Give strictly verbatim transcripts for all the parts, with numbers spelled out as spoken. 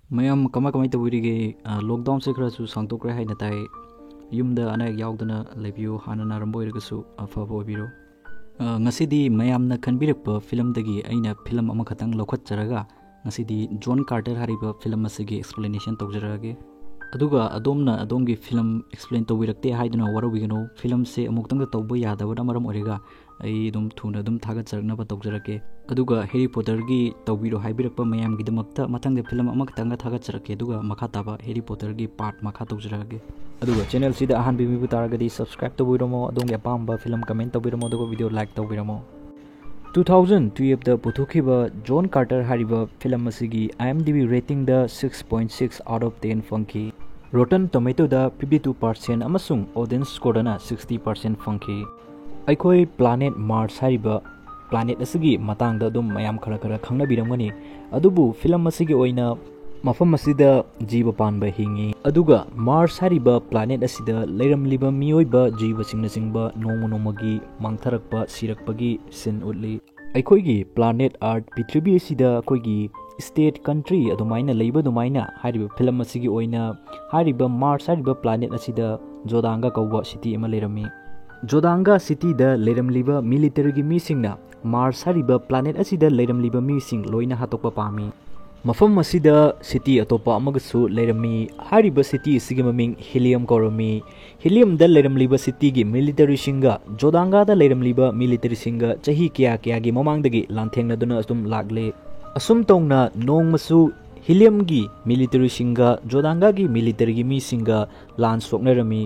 ꯃꯌꯥꯝ ꯀꯃꯥꯏ ꯀꯃꯥꯏ ꯇꯧꯕꯤꯔꯤꯒꯦ? ꯑ, lockdownꯁꯦ ꯈꯔꯁꯨ ꯁꯥꯡꯗꯣꯛꯈ꯭ꯔꯦ ꯍꯥꯏꯅ ꯇꯥꯏ꯫ ꯌꯨꯝꯗ ꯑꯅꯥ ꯑꯌꯦꯛ ꯌꯥꯎꯗꯅ ꯂꯩꯕꯤꯌꯨ, ꯍꯥꯟꯅ ꯅꯥꯔꯝꯕ ꯑꯣꯏꯔꯒꯁꯨ ꯑꯐꯕ ꯑꯣꯏꯕꯤꯔꯣ꯫ ꯑ, ꯉꯁꯤꯗꯤ ꯃꯌꯥꯝꯅ ꯈꯟꯕꯤꯔꯛꯄ ꯐꯤꯂꯝꯗꯒꯤ ꯑꯩꯅ ꯐꯤꯂꯝ ꯑꯃꯈꯛꯇꯪ ꯂꯧꯈꯠꯆꯔꯒ ꯉꯁꯤꯗꯤ ꯖꯣꯟ ꯀꯥꯔꯇꯔ ꯍꯥꯏꯔꯤꯕ ꯐꯤꯂꯝ ꯑꯁꯤꯒꯤ explanation ꯇꯧꯖꯔꯛꯑꯒꯦ꯫ ꯑꯗꯨꯒ ꯑꯗꯣꯝꯅ ꯑꯗꯣꯝꯒꯤ ꯐꯤꯂꯝ explain ꯇꯧꯕꯤꯔꯛꯇꯦ ꯍꯥꯏꯗꯨꯅ ꯋꯥꯔꯧꯕꯤꯒꯅꯨ꯫ ꯐꯤꯂꯝꯁꯦ ꯑꯃꯨꯛꯇꯪꯗ ꯇꯧꯕ ꯌꯥꯗꯕꯅ ꯃꯔꯝ ꯑꯣꯏꯔꯒ ꯑꯩ ꯑꯗꯨꯝ ꯊꯨꯅ ꯑꯗꯨꯝ ꯊꯥꯒꯠꯆꯔꯛꯅꯕ ꯇꯧꯖꯔꯛꯀꯦ꯫ ꯑꯗꯨꯒ Harry Potterꯒꯤ ꯇꯧꯕꯤꯔꯣ ꯍꯥꯏꯕꯤꯔꯛꯄ ꯃꯌꯥꯝꯒꯤꯗꯃꯛꯇ ꯃꯊꯪꯗ ꯐꯤꯂꯝ ꯑꯃꯈꯛꯇꯪꯒ ꯊꯥꯒꯠꯆꯔꯛꯀꯦ, ꯑꯗꯨꯒ ꯃꯈꯥ ꯇꯥꯕ Harry Potterꯒꯤ part ꯃꯈꯥ ꯇꯧꯖꯔꯛꯑꯒꯦ꯫ ꯑꯗꯨꯒ channelꯁꯤꯗ ꯑꯍꯥꯟꯕ ꯃꯤꯕꯨ ꯇꯥꯔꯒꯗꯤ subscribe ꯇꯧꯕꯤꯔꯝꯃꯣ, ꯑꯗꯣꯝꯒꯤ ꯑꯄꯥꯝꯕ ꯐꯤꯂꯝ comment ꯇꯧꯕꯤꯔꯝꯃꯣ, ꯑꯗꯨꯒ video like ꯇꯧꯕꯤꯔꯝꯃꯣ꯫ Two thousand twelveꯇ ꯄꯨꯊꯣꯛꯈꯤꯕ ꯖꯣꯟ ꯀꯥꯔꯇꯔ ꯍꯥꯏꯔꯤꯕ ꯐꯤꯂꯝ ꯑꯁꯤꯒꯤ IMDb ratingꯗ six point six out of ten ꯐꯪꯈꯤ꯫ Rotten Tomatoꯗ fifty two percent ꯑꯃꯁꯨꯡ audience scoreꯗꯅ sixty percent ꯐꯪꯈꯤ꯫ ꯑꯩꯈꯣꯏ planet Mars ꯍꯥꯏꯔꯤꯕ planet ꯑꯁꯤꯒꯤ ꯃꯇꯥꯡꯗ ꯑꯗꯨꯝ ꯃꯌꯥꯝ ꯈꯔ ꯈꯔ ꯈꯪꯅꯕꯤꯔꯝꯒꯅꯤ꯫ ꯑꯗꯨꯕꯨ ꯐꯤꯂꯝ ꯑꯁꯤꯒꯤ ꯑꯣꯏꯅ ꯃꯐꯝ ꯑꯁꯤꯗ ꯖꯤꯕ ꯄꯥꯟꯕ ꯍꯤꯡꯉꯤ, ꯑꯗꯨꯒ Mars ꯍꯥꯏꯔꯤꯕ planet ꯑꯁꯤꯗ ꯂꯩꯔꯝꯂꯤꯕ ꯃꯤꯑꯣꯏꯕ ꯖꯤꯕꯁꯤꯡꯅꯆꯤꯡꯕ ꯅꯣꯡꯃ ꯅꯣꯡꯃꯒꯤ ꯃꯥꯡꯊꯔꯛꯄ, ꯁꯤꯔꯛꯄꯒꯤ scene ꯎꯠꯂꯤ꯫ ꯑꯩꯈꯣꯏꯒꯤ planet Earth, ꯄ꯭ꯔꯤꯊꯤꯕꯤ ꯑꯁꯤꯗ ꯑꯩꯈꯣꯏꯒꯤ state, country ꯑꯗꯨꯃꯥꯏꯅ ꯂꯩꯕ ꯑꯗꯨꯃꯥꯏꯅ ꯍꯥꯏꯔꯤꯕ ꯐꯤꯂꯝ ꯑꯁꯤꯒꯤ ꯑꯣꯏꯅ ꯍꯥꯏꯔꯤꯕ Mars ꯍꯥꯏꯔꯤꯕ planet ꯑꯁꯤꯗ ꯖꯣꯗꯥꯡꯒ ꯀꯧꯕ city ꯑꯃ ꯂꯩꯔꯝꯃꯤ꯫ ꯖꯣꯗꯥꯡꯒ cityꯗ ꯂꯩꯔꯝꯂꯤꯕ militaryꯒꯤ ꯃꯤꯁꯤꯡꯅ Mars ꯍꯥꯏꯔꯤꯕ planet ꯑꯁꯤꯗ ꯂꯩꯔꯝꯂꯤꯕ ꯃꯤꯁꯤꯡ ꯂꯣꯏꯅ ꯍꯥꯠꯇꯣꯛꯄ ꯄꯥꯝꯃꯤ꯫ ꯃꯐꯝ ꯑꯁꯤꯗ city ꯑꯇꯣꯞꯄ ꯑꯃꯒꯁꯨ ꯂꯩꯔꯝꯃꯤ꯫ ꯍꯥꯏꯔꯤꯕ city ꯑꯁꯤꯒꯤ ꯃꯃꯤꯡ Helium ꯀꯧꯔꯝꯃꯤ꯫ Heliumꯗ ꯂꯩꯔꯝꯂꯤꯕ cityꯒꯤ militaryꯁꯤꯡꯒ ꯖꯣꯗꯥꯡꯒꯥꯗ ꯂꯩꯔꯝꯂꯤꯕ militaryꯁꯤꯡꯒ ꯆꯍꯤ ꯀꯌꯥ ꯀꯌꯥꯒꯤ ꯃꯃꯥꯡꯗꯒꯤ ꯂꯥꯟꯊꯦꯡꯅꯗꯨꯅ ꯑꯗꯨꯝ ꯂꯥꯛꯂꯦ꯫ ꯑꯁꯨꯝ ꯇꯧꯅ ꯅꯣꯡꯃꯁꯨ Heliumꯒꯤ militaryꯁꯤꯡꯒ ꯖꯣꯗꯥꯡꯒꯥꯒꯤ militaryꯒꯤ ꯃꯤꯁꯤꯡꯒ ꯂꯥꯟ ꯁꯣꯛꯅꯔꯝꯃꯤ꯫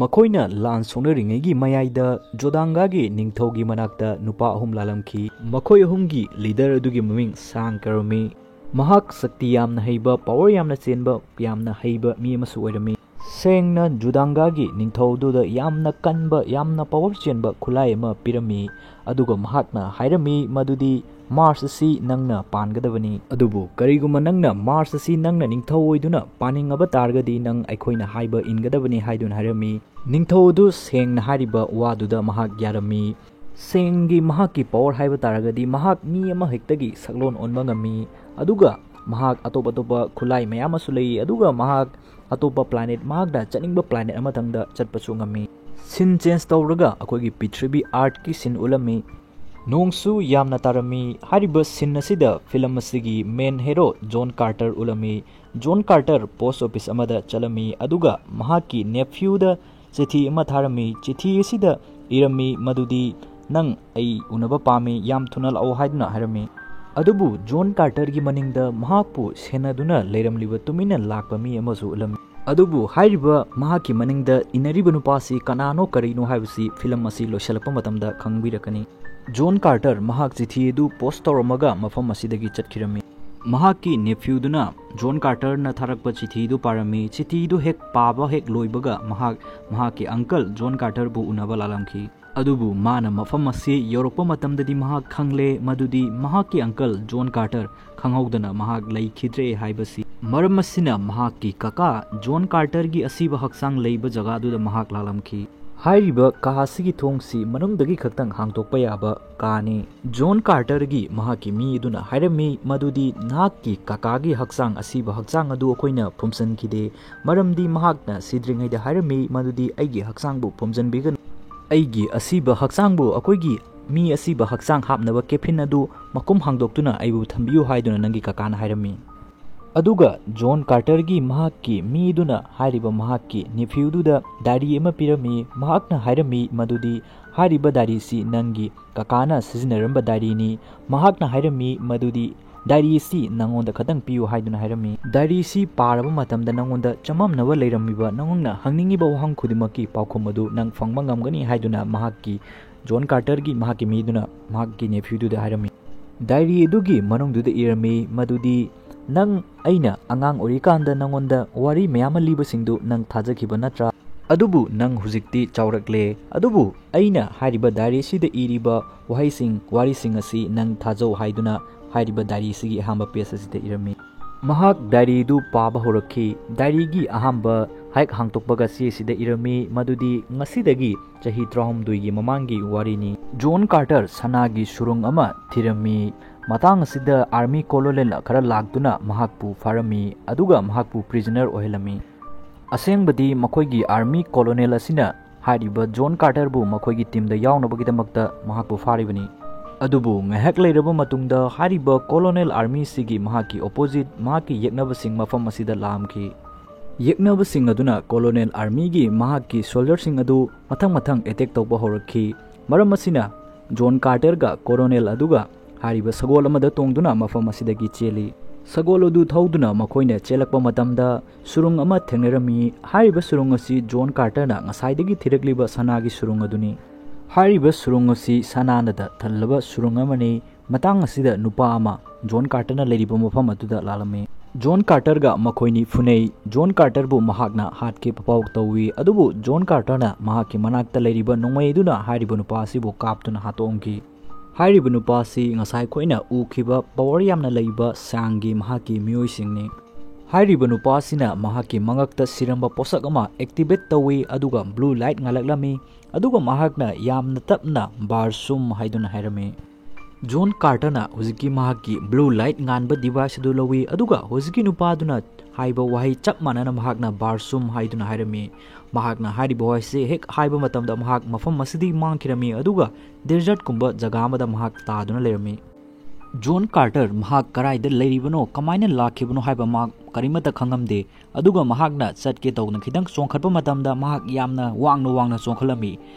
ꯃꯈꯣꯏꯅ ꯂꯥꯟ ꯁꯣꯛꯅꯔꯤꯉꯩꯒꯤ ꯃꯌꯥꯏꯗ ꯖꯣꯗꯥꯡꯒꯥꯒꯤ ꯅꯤꯡꯊꯧꯒꯤ ꯃꯅꯥꯛꯇ ꯅꯨꯄꯥ ꯑꯍꯨꯝ ꯂꯥꯛꯂꯝꯈꯤ꯫ ꯃꯈꯣꯏ ꯑꯍꯨꯝꯒꯤ leader ꯑꯗꯨꯒꯤ ꯃꯃꯤꯡ ꯁꯥꯡ ꯀꯧꯔꯝꯃꯤ꯫ ꯃꯍꯥꯛ ꯁꯛꯇꯤ ꯌꯥꯝꯅ ꯍꯩꯕ, power ꯌꯥꯝꯅ ꯆꯦꯟꯕ, ꯌꯥꯝꯅ ꯍꯩꯕ ꯃꯤ ꯑꯃꯁꯨ ꯑꯣꯏꯔꯝꯃꯤ꯫ ꯁꯦꯡꯅ ꯖꯨꯗꯥꯡꯒꯥꯒꯤ ꯅꯤꯡꯊꯧꯗꯨꯗ ꯌꯥꯝꯅ ꯀꯟꯕ, ꯌꯥꯝꯅ power ꯆꯦꯟꯕ ꯈꯨꯠꯂꯥꯏ ꯑꯃ ꯄꯤꯔꯝꯃꯤ꯫ ꯑꯗꯨꯒ ꯃꯍꯥꯛꯅ ꯍꯥꯏꯔꯝꯃꯤ ꯃꯗꯨꯗꯤ Mars ꯑꯁꯤ ꯅꯪꯅ ꯄꯥꯟꯒꯗꯕꯅꯤ꯫ ꯑꯗꯨꯕꯨ ꯀꯔꯤꯒꯨꯝꯕ ꯅꯪꯅ Mars ꯑꯁꯤ ꯅꯪꯅ ꯅꯤꯡꯊꯧ ꯑꯣꯏꯗꯨꯅ ꯄꯥꯅꯤꯡꯉꯕ ꯇꯥꯔꯒꯗꯤ ꯅꯪ ꯑꯩꯈꯣꯏꯅ ꯍꯥꯏꯕ ꯏꯟꯒꯗꯕꯅꯤ ꯍꯥꯏꯗꯨꯅ ꯍꯥꯏꯔꯝꯃꯤ꯫ ꯅꯤꯡꯊꯧ ꯑꯗꯨ ꯁꯦꯡꯅ ꯍꯥꯏꯔꯤꯕ ꯋꯥꯗꯨꯗ ꯃꯍꯥꯛ ꯌꯥꯔꯝꯃꯤ꯫ ꯁꯦꯡꯒꯤ ꯃꯍꯥꯛꯀꯤ power ꯍꯥꯏꯕ ꯇꯥꯔꯒꯗꯤ ꯃꯍꯥꯛ ꯃꯤ ꯑꯃꯍꯦꯛꯇꯒꯤ ꯁꯛꯂꯣꯟ ꯑꯣꯟꯕ ꯉꯝꯃꯤ꯫ ꯑꯗꯨꯒ ꯃꯍꯥꯛ ꯑꯇꯣꯞ ꯑꯇꯣꯞꯄ ꯈꯨꯠꯂꯥꯏ ꯃꯌꯥꯝ ꯑꯃꯁꯨ ꯂꯩ, ꯑꯗꯨꯒ ꯃꯍꯥꯛ ꯑꯇꯣꯞꯄ planet, ꯃꯍꯥꯛꯅ ꯆꯠꯅꯤꯡꯕ planet ꯑꯃꯇꯪꯗ ꯆꯠꯄꯁꯨ ꯉꯝꯃꯤ꯫ Scene change ꯇꯧꯔꯒ ꯑꯩꯈꯣꯏꯒꯤ ꯄ꯭ꯔꯤꯊꯤꯕꯤ Earth ꯀꯤ scene ꯎꯠꯂꯝꯃꯤ꯫ ꯅꯣꯡꯁꯨ ꯌꯥꯝꯅ ꯇꯥꯔꯝꯃꯤ꯫ ꯍꯥꯏꯔꯤꯕ scene ꯑꯁꯤꯗ film ꯑꯁꯤꯒꯤ main hero ꯖꯣꯟ ꯀꯥꯔꯇꯔ ꯎꯠꯂꯝꯃꯤ꯫ ꯖꯣꯟ ꯀꯥꯔꯇꯔ post office ꯑꯃꯗ ꯆꯠꯂꯝꯃꯤ, ꯑꯗꯨꯒ ꯃꯍꯥꯛꯀꯤ nephewꯗ ꯆꯤꯊꯤ ꯑꯃ ꯊꯥꯔꯝꯃꯤ꯫ ꯆꯤꯊꯤ ꯑꯁꯤꯗ ꯏꯔꯝꯃꯤ ꯃꯗꯨꯗꯤ, "ꯅꯪ ꯑꯩ ꯎꯅꯕ ꯄꯥꯝꯃꯤ, ꯌꯥꯝ ꯊꯨꯅ ꯂꯥꯛꯑꯣ" ꯍꯥꯏꯗꯨꯅ ꯍꯥꯏꯔꯝꯃꯤ꯫ ꯑꯗꯨꯕꯨ ꯖꯣꯟ ꯀꯥꯔꯇꯔꯒꯤ ꯃꯅꯤꯡꯗ ꯃꯍꯥꯛꯄꯨ ꯁꯦꯟꯅꯗꯨꯅ ꯂꯩꯔꯝꯂꯤꯕ ꯇꯨꯃꯤꯟꯅ ꯂꯥꯛꯄ ꯃꯤ ꯑꯃꯁꯨ ꯎꯠꯂꯝꯃꯤ꯫ ꯑꯗꯨꯕꯨ ꯍꯥꯏꯔꯤꯕ ꯃꯍꯥꯛꯀꯤ ꯃꯅꯤꯡꯗ ꯏꯟꯅꯔꯤꯕ ꯅꯨꯄꯥꯁꯤ ꯀꯅꯥꯅꯣ ꯀꯔꯤꯅꯣ ꯍꯥꯏꯕꯁꯤ film ꯑꯁꯤ ꯂꯣꯏꯁꯤꯜꯂꯛꯄ ꯃꯇꯝꯗ ꯈꯪꯕꯤꯔꯛꯀꯅꯤ꯫ ꯖꯣꯟ ꯀꯥꯔꯇꯔ ꯃꯍꯥꯛ ꯆꯤꯊꯤ ꯑꯗꯨ post ꯇꯧꯔꯝꯃꯒ ꯃꯐꯝ ꯑꯁꯤꯗꯒꯤ ꯆꯠꯈꯤꯔꯝꯃꯤ꯫ ꯃꯍꯥꯛꯀꯤ nephewꯗꯨꯅ ꯖꯣꯟ ꯀꯥꯔꯇꯔꯅ ꯊꯥꯔꯛꯄ ꯆꯤꯊꯤꯗꯨ ꯄꯥꯔꯝꯃꯤ꯫ ꯆꯤꯊꯤꯗꯨ ꯍꯦꯛ ꯄꯥꯕ ꯍꯦꯛ ꯂꯣꯏꯕꯒ ꯃꯍꯥꯛ ꯃꯍꯥꯛꯀꯤ uncle ꯖꯣꯟ ꯀꯥꯔꯇꯔꯕꯨ ꯎꯅꯕ ꯂꯥꯛꯂꯝꯈꯤ꯫ ꯑꯗꯨꯕꯨ ꯃꯥꯅ ꯃꯐꯝ ꯑꯁꯤ ꯌꯧꯔꯛꯄ ꯃꯇꯝꯗꯗꯤ ꯃꯍꯥꯛ ꯈꯪꯂꯦ ꯃꯗꯨꯗꯤ ꯃꯍꯥꯛꯀꯤ uncle ꯖꯣꯟ ꯀꯥꯔꯇꯔ ꯈꯪꯍꯧꯗꯅ ꯃꯍꯥꯛ ꯂꯩꯈꯤꯗ꯭ꯔꯦ ꯍꯥꯏꯕꯁꯤ꯫ ꯃꯔꯝ ꯑꯁꯤꯅ ꯃꯍꯥꯛꯀꯤ ꯀꯀꯥ ꯖꯣꯟ ꯀꯥꯔꯇꯔꯒꯤ ꯑꯁꯤꯕ ꯍꯛꯆꯥꯡ ꯂꯩꯕ ꯖꯒꯥꯗꯨꯗ ꯃꯍꯥꯛ ꯂꯥꯛꯂꯝꯈꯤ꯫ ꯍꯥꯏꯔꯤꯕ ꯀꯥ ꯑꯁꯤꯒꯤ ꯊꯣꯡꯁꯤ ꯃꯅꯨꯡꯗꯒꯤ ꯈꯛꯇꯪ ꯍꯥꯡꯗꯣꯛꯄ ꯌꯥꯕ ꯀꯥꯅꯤ꯫ ꯖꯣꯟ ꯀꯥꯔꯇꯔꯒꯤ ꯃꯍꯥꯛꯀꯤ ꯃꯤ ꯑꯗꯨꯅ ꯍꯥꯏꯔꯝꯃꯤ ꯃꯗꯨꯗꯤ ꯅꯍꯥꯛꯀꯤ ꯀꯀꯥꯒꯤ ꯍꯛꯆꯥꯡ, ꯑꯁꯤꯕ ꯍꯛꯆꯥꯡ ꯑꯗꯨ ꯑꯩꯈꯣꯏꯅ ꯐꯨꯝꯖꯤꯟꯈꯤꯗꯦ, ꯃꯔꯝꯗꯤ ꯃꯍꯥꯛꯅ ꯁꯤꯗ꯭ꯔꯤꯉꯩꯗ ꯍꯥꯏꯔꯝꯃꯤ ꯃꯗꯨꯗꯤ ꯑꯩꯒꯤ ꯍꯛꯆꯥꯡꯕꯨ ꯐꯨꯝꯖꯤꯟꯕꯤꯒꯅꯨ, ꯑꯩꯒꯤ ꯑꯁꯤꯕ ꯍꯛꯆꯥꯡꯕꯨ ꯑꯩꯈꯣꯏꯒꯤ ꯃꯤ ꯑꯁꯤꯕ ꯍꯛꯆꯥꯡ ꯍꯥꯞꯅꯕ coffin ꯑꯗꯨ ꯃꯈꯨꯝ ꯍꯥꯡꯗꯣꯛꯇꯨꯅ ꯑꯩꯕꯨ ꯊꯝꯕꯤꯌꯨ ꯍꯥꯏꯗꯨꯅ ꯅꯪꯒꯤ ꯀꯀꯥꯅ ꯍꯥꯏꯔꯝꯃꯤ꯫ ꯑꯗꯨꯒ ꯖꯣꯟ ꯀꯥꯔꯇꯔꯒꯤ ꯃꯍꯥꯛꯀꯤ ꯃꯤꯗꯨꯅ ꯍꯥꯏꯔꯤꯕ ꯃꯍꯥꯛꯀꯤ nephewꯗꯨꯗ diary ꯑꯃ ꯄꯤꯔꯝꯃꯤ꯫ ꯃꯍꯥꯛꯅ ꯍꯥꯏꯔꯝꯃꯤ ꯃꯗꯨꯗꯤ ꯍꯥꯏꯔꯤꯕ diaryꯁꯤ ꯅꯪꯒꯤ ꯀꯀꯥꯅ ꯁꯤꯖꯤꯟꯅꯔꯝꯕ diaryꯅꯤ꯫ ꯃꯍꯥꯛꯅ ꯍꯥꯏꯔꯝꯃꯤ ꯃꯗꯨꯗꯤ diaryꯁꯤ ꯅꯉꯣꯟꯗ ꯈꯛꯇꯪ ꯄꯤꯌꯨ ꯍꯥꯏꯗꯨꯅ ꯍꯥꯏꯔꯝꯃꯤ꯫ Diaryꯁꯤ ꯄꯥꯔꯕ ꯃꯇꯝꯗ ꯅꯉꯣꯟꯗ ꯆꯃꯝꯅꯕ ꯂꯩꯔꯝꯃꯤꯕ, ꯅꯉꯣꯟꯗ ꯍꯪꯅꯤꯡꯉꯤꯕ ꯋꯥꯍꯪ ꯈꯨꯗꯤꯡꯃꯛꯀꯤ ꯄꯥꯎꯈꯨꯝ ꯑꯗꯨ ꯅꯪ ꯐꯪꯕ ꯉꯝꯒꯅꯤ ꯍꯥꯏꯗꯨꯅ ꯃꯍꯥꯛꯀꯤ, ꯖꯣꯟ ꯀꯥꯔꯇꯔꯒꯤ ꯃꯍꯥꯛꯀꯤ ꯃꯤꯗꯨꯅ ꯃꯍꯥꯛꯀꯤ nephewꯗꯨꯗ ꯍꯥꯏꯔꯝꯃꯤ꯫ Diary ꯑꯗꯨꯒꯤ ꯃꯅꯨꯡꯗꯨꯗ ꯏꯔꯝꯃꯤ ꯃꯗꯨꯗꯤ, "ꯅꯪ ꯑꯩꯅ ꯑꯉꯥꯡ ꯑꯣꯏꯔꯤꯀꯥꯟꯗ ꯅꯉꯣꯟꯗ ꯋꯥꯔꯤ ꯃꯌꯥꯝ ꯑꯃ ꯂꯤꯕꯁꯤꯡꯗꯨ ꯅꯪ ꯊꯥꯖꯈꯤꯕ ꯅꯠꯇ꯭ꯔꯥ? ꯑꯗꯨꯕꯨ ꯅꯪ ꯍꯧꯖꯤꯛꯇꯤ ꯆꯥꯎꯔꯛꯂꯦ꯫ ꯑꯗꯨꯕꯨ ꯑꯩꯅ ꯍꯥꯏꯔꯤꯕ diary ꯑꯁꯤꯗ ꯏꯔꯤꯕ ꯋꯥꯍꯩꯁꯤꯡ, ꯋꯥꯔꯤꯁꯤꯡ ꯑꯁꯤ ꯅꯪ ꯊꯥꯖꯧ" ꯍꯥꯏꯗꯨꯅ ꯍꯥꯏꯔꯤꯕ diary ꯑꯁꯤꯒꯤ ꯑꯍꯥꯟꯕ page ꯑꯁꯤꯗ ꯏꯔꯝꯃꯤ꯫ ꯃꯍꯥꯛ diaryꯗꯨ ꯄꯥꯕ ꯍꯧꯔꯛꯈꯤ꯫ Diaryꯒꯤ ꯑꯍꯥꯟꯕ ꯍꯦꯛ ꯍꯥꯡꯇꯣꯛꯄꯒ ꯆꯦ ꯑꯁꯤꯗ ꯏꯔꯝꯃꯤ ꯃꯗꯨꯗꯤ ꯉꯁꯤꯗꯒꯤ ꯆꯍꯤ ꯇꯔꯥꯍꯨꯝꯗꯣꯏꯒꯤ ꯃꯃꯥꯡꯒꯤ ꯋꯥꯔꯤꯅꯤ꯫ ꯖꯣꯟ ꯀꯥꯔꯇꯔ ꯁꯅꯥꯒꯤ ꯁꯨꯔꯨꯡ ꯑꯃ ꯊꯤꯔꯝꯃꯤ꯫ ꯃꯇꯥꯡ ꯑꯁꯤꯗ army colonel ꯈꯔ ꯂꯥꯛꯇꯨꯅ ꯃꯍꯥꯛꯄꯨ ꯐꯥꯔꯝꯃꯤ, ꯑꯗꯨꯒ ꯃꯍꯥꯛꯄꯨ prisoner ꯑꯣꯏꯍꯜꯂꯝꯃꯤ꯫ ꯑꯁꯦꯡꯕꯗꯤ ꯃꯈꯣꯏꯒꯤ army colonel ꯑꯁꯤꯅ ꯍꯥꯏꯔꯤꯕ ꯖꯣꯟ ꯀꯥꯔꯇꯔꯕꯨ ꯃꯈꯣꯏꯒꯤ teamꯗ ꯌꯥꯎꯅꯕꯒꯤꯗꯃꯛꯇ ꯃꯍꯥꯛꯄꯨ ꯐꯥꯔꯤꯕꯅꯤ꯫ ꯑꯗꯨꯕꯨ ꯉꯥꯏꯍꯥꯛ ꯂꯩꯔꯕ ꯃꯇꯨꯡꯗ ꯍꯥꯏꯔꯤꯕ colonel armyꯁꯤꯒꯤ ꯃꯍꯥꯛꯀꯤ opposite, ꯃꯍꯥꯛꯀꯤ ꯌꯦꯛꯅꯕꯁꯤꯡ ꯃꯐꯝ ꯑꯁꯤꯗ ꯂꯥꯛꯑꯝꯈꯤ꯫ ꯌꯦꯛꯅꯕꯁꯤꯡ ꯑꯗꯨꯅ colonel armyꯒꯤ ꯃꯍꯥꯛꯀꯤ soldierꯁꯤꯡ ꯑꯗꯨ ꯃꯊꯪ ꯃꯊꯪ attack ꯇꯧꯕ ꯍꯧꯔꯛꯈꯤ꯫ ꯃꯔꯝ ꯑꯁꯤꯅ ꯖꯣꯟ ꯀꯥꯔꯇꯔꯒ colonel ꯑꯗꯨꯒ ꯍꯥꯏꯔꯤꯕ ꯁꯒꯣꯜ ꯑꯃꯗ ꯇꯣꯡꯗꯨꯅ ꯃꯐꯝ ꯑꯁꯤꯗꯒꯤ ꯆꯦꯜꯂꯤ꯫ ꯁꯒꯣꯜ ꯑꯗꯨ ꯊꯧꯗꯨꯅ ꯃꯈꯣꯏꯅ ꯆꯦꯜꯂꯛꯄ ꯃꯇꯝꯗ ꯁꯨꯔꯨꯡ ꯑꯃ ꯊꯦꯡꯅꯔꯝꯃꯤ꯫ ꯍꯥꯏꯔꯤꯕ ꯁꯨꯔꯨꯡ ꯑꯁꯤ ꯖꯣꯟ ꯀꯥꯔꯇꯔꯅ ꯉꯁꯥꯏꯗꯒꯤ ꯊꯤꯔꯛꯂꯤꯕ ꯁꯅꯥꯒꯤ ꯁꯨꯔꯨꯡ ꯑꯗꯨꯅꯤ꯫ ꯍꯥꯏꯔꯤꯕ ꯁꯨꯔꯨꯡ ꯑꯁꯤ ꯁꯅꯥꯅꯗ ꯊꯜꯂꯕ ꯁꯨꯔꯨꯡ ꯑꯃꯅꯤ꯫ ꯃꯇꯥꯡ ꯑꯁꯤꯗ ꯅꯨꯄꯥ ꯑꯃ ꯖꯣꯟ ꯀꯥꯔꯇꯔꯅ ꯂꯩꯔꯤꯕ ꯃꯐꯝ ꯑꯗꯨꯗ ꯂꯥꯛꯂꯝꯃꯤ꯫ ꯖꯣꯟ ꯀꯥꯔꯇꯔꯒ ꯃꯈꯣꯏꯅꯤ ꯐꯨꯅꯩ꯫ ꯖꯣꯟ ꯀꯥꯔꯇꯔꯕꯨ ꯃꯍꯥꯛꯅ ꯍꯥꯠꯀꯦ ꯄꯥꯎ ꯇꯧꯏ, ꯑꯗꯨꯕꯨ ꯖꯣꯟ ꯀꯥꯔꯇꯔꯅ ꯃꯍꯥꯛꯀꯤ ꯃꯅꯥꯛꯇ ꯂꯩꯔꯤꯕ ꯅꯣꯡꯃꯩ ꯑꯗꯨꯅ ꯍꯥꯏꯔꯤꯕ ꯅꯨꯄꯥ ꯑꯁꯤꯕꯨ ꯀꯥꯞꯇꯨꯅ ꯍꯥꯠꯇꯣꯛꯂꯝꯈꯤ꯫ ꯍꯥꯏꯔꯤꯕ ꯅꯨꯄꯥ ꯑꯁꯤ ꯉꯁꯥꯏ ꯑꯩꯈꯣꯏꯅ ꯎꯈꯤꯕ power ꯌꯥꯝꯅ ꯂꯩꯕ ꯁꯥꯡꯒꯤ ꯃꯍꯥꯛꯀꯤ ꯃꯤꯑꯣꯏꯁꯤꯡꯅꯤ꯫ ꯍꯥꯏꯔꯤꯕ ꯅꯨꯄꯥ ꯑꯁꯤꯅ ꯃꯍꯥꯛꯀꯤ ꯃꯉꯛꯇ ꯁꯤꯔꯝꯕ ꯄꯣꯠꯁꯛ ꯑꯃ activate ꯇꯧꯏ, ꯑꯗꯨꯒ blue light ꯉꯥꯜꯂꯛꯂꯝꯃꯤ, ꯑꯗꯨꯒ ꯃꯍꯥꯛꯅ ꯌꯥꯝꯅ ꯇꯞꯅ "ꯕꯥꯔꯁꯨꯝ" ꯍꯥꯏꯗꯨꯅ ꯍꯥꯏꯔꯝꯃꯤ꯫ ꯖꯣꯟ ꯀꯥꯔꯇꯔꯅ ꯍꯧꯖꯤꯛꯀꯤ ꯃꯍꯥꯛꯀꯤ blue light ꯉꯥꯟꯕ device ꯑꯗꯨ ꯂꯧꯏ, ꯑꯗꯨꯒ ꯍꯧꯖꯤꯛꯀꯤ ꯅꯨꯄꯥꯗꯨꯅ ꯍꯥꯏꯕ ꯋꯥꯍꯩ ꯆꯞ ꯃꯥꯟꯅꯅ ꯃꯍꯥꯛꯅ "ꯕꯥꯔꯁꯨꯝ" ꯍꯥꯏꯗꯨꯅ ꯍꯥꯏꯔꯝꯃꯤ꯫ ꯃꯍꯥꯛꯅ ꯍꯥꯏꯔꯤꯕ ꯋꯥꯍꯩꯁꯤ ꯍꯦꯛ ꯍꯥꯏꯕ ꯃꯇꯝꯗ ꯃꯍꯥꯛ ꯃꯐꯝ ꯑꯁꯤꯗꯒꯤ ꯃꯥꯡꯈꯤꯔꯝꯃꯤ, ꯑꯗꯨꯒ desertꯀꯨꯝꯕ ꯖꯒꯥ ꯑꯃꯗ ꯃꯍꯥꯛ ꯇꯥꯗꯨꯅ ꯂꯩꯔꯝꯃꯤ꯫ ꯖꯣꯟ ꯀꯥꯔꯇꯔ ꯃꯍꯥꯛ ꯀꯗꯥꯏꯗ ꯂꯩꯔꯤꯕꯅꯣ, ꯀꯃꯥꯏꯅ ꯂꯥꯛꯈꯤꯕꯅꯣ ꯍꯥꯏꯕ ꯃꯍꯥꯛ ꯀꯔꯤꯃꯠꯇ ꯈꯪꯂꯝꯗꯦ꯫ ꯑꯗꯨꯒ ꯃꯍꯥꯛꯅ ꯆꯠꯀꯦ ꯇꯧꯗꯨꯅ ꯈꯤꯇꯪ ꯆꯣꯡꯈꯠꯄ ꯃꯇꯝꯗ ꯃꯍꯥꯛ ꯌꯥꯝꯅ ꯋꯥꯡꯅ ꯋꯥꯡꯅ ꯆꯣꯡꯈꯠꯂꯝꯃꯤ꯫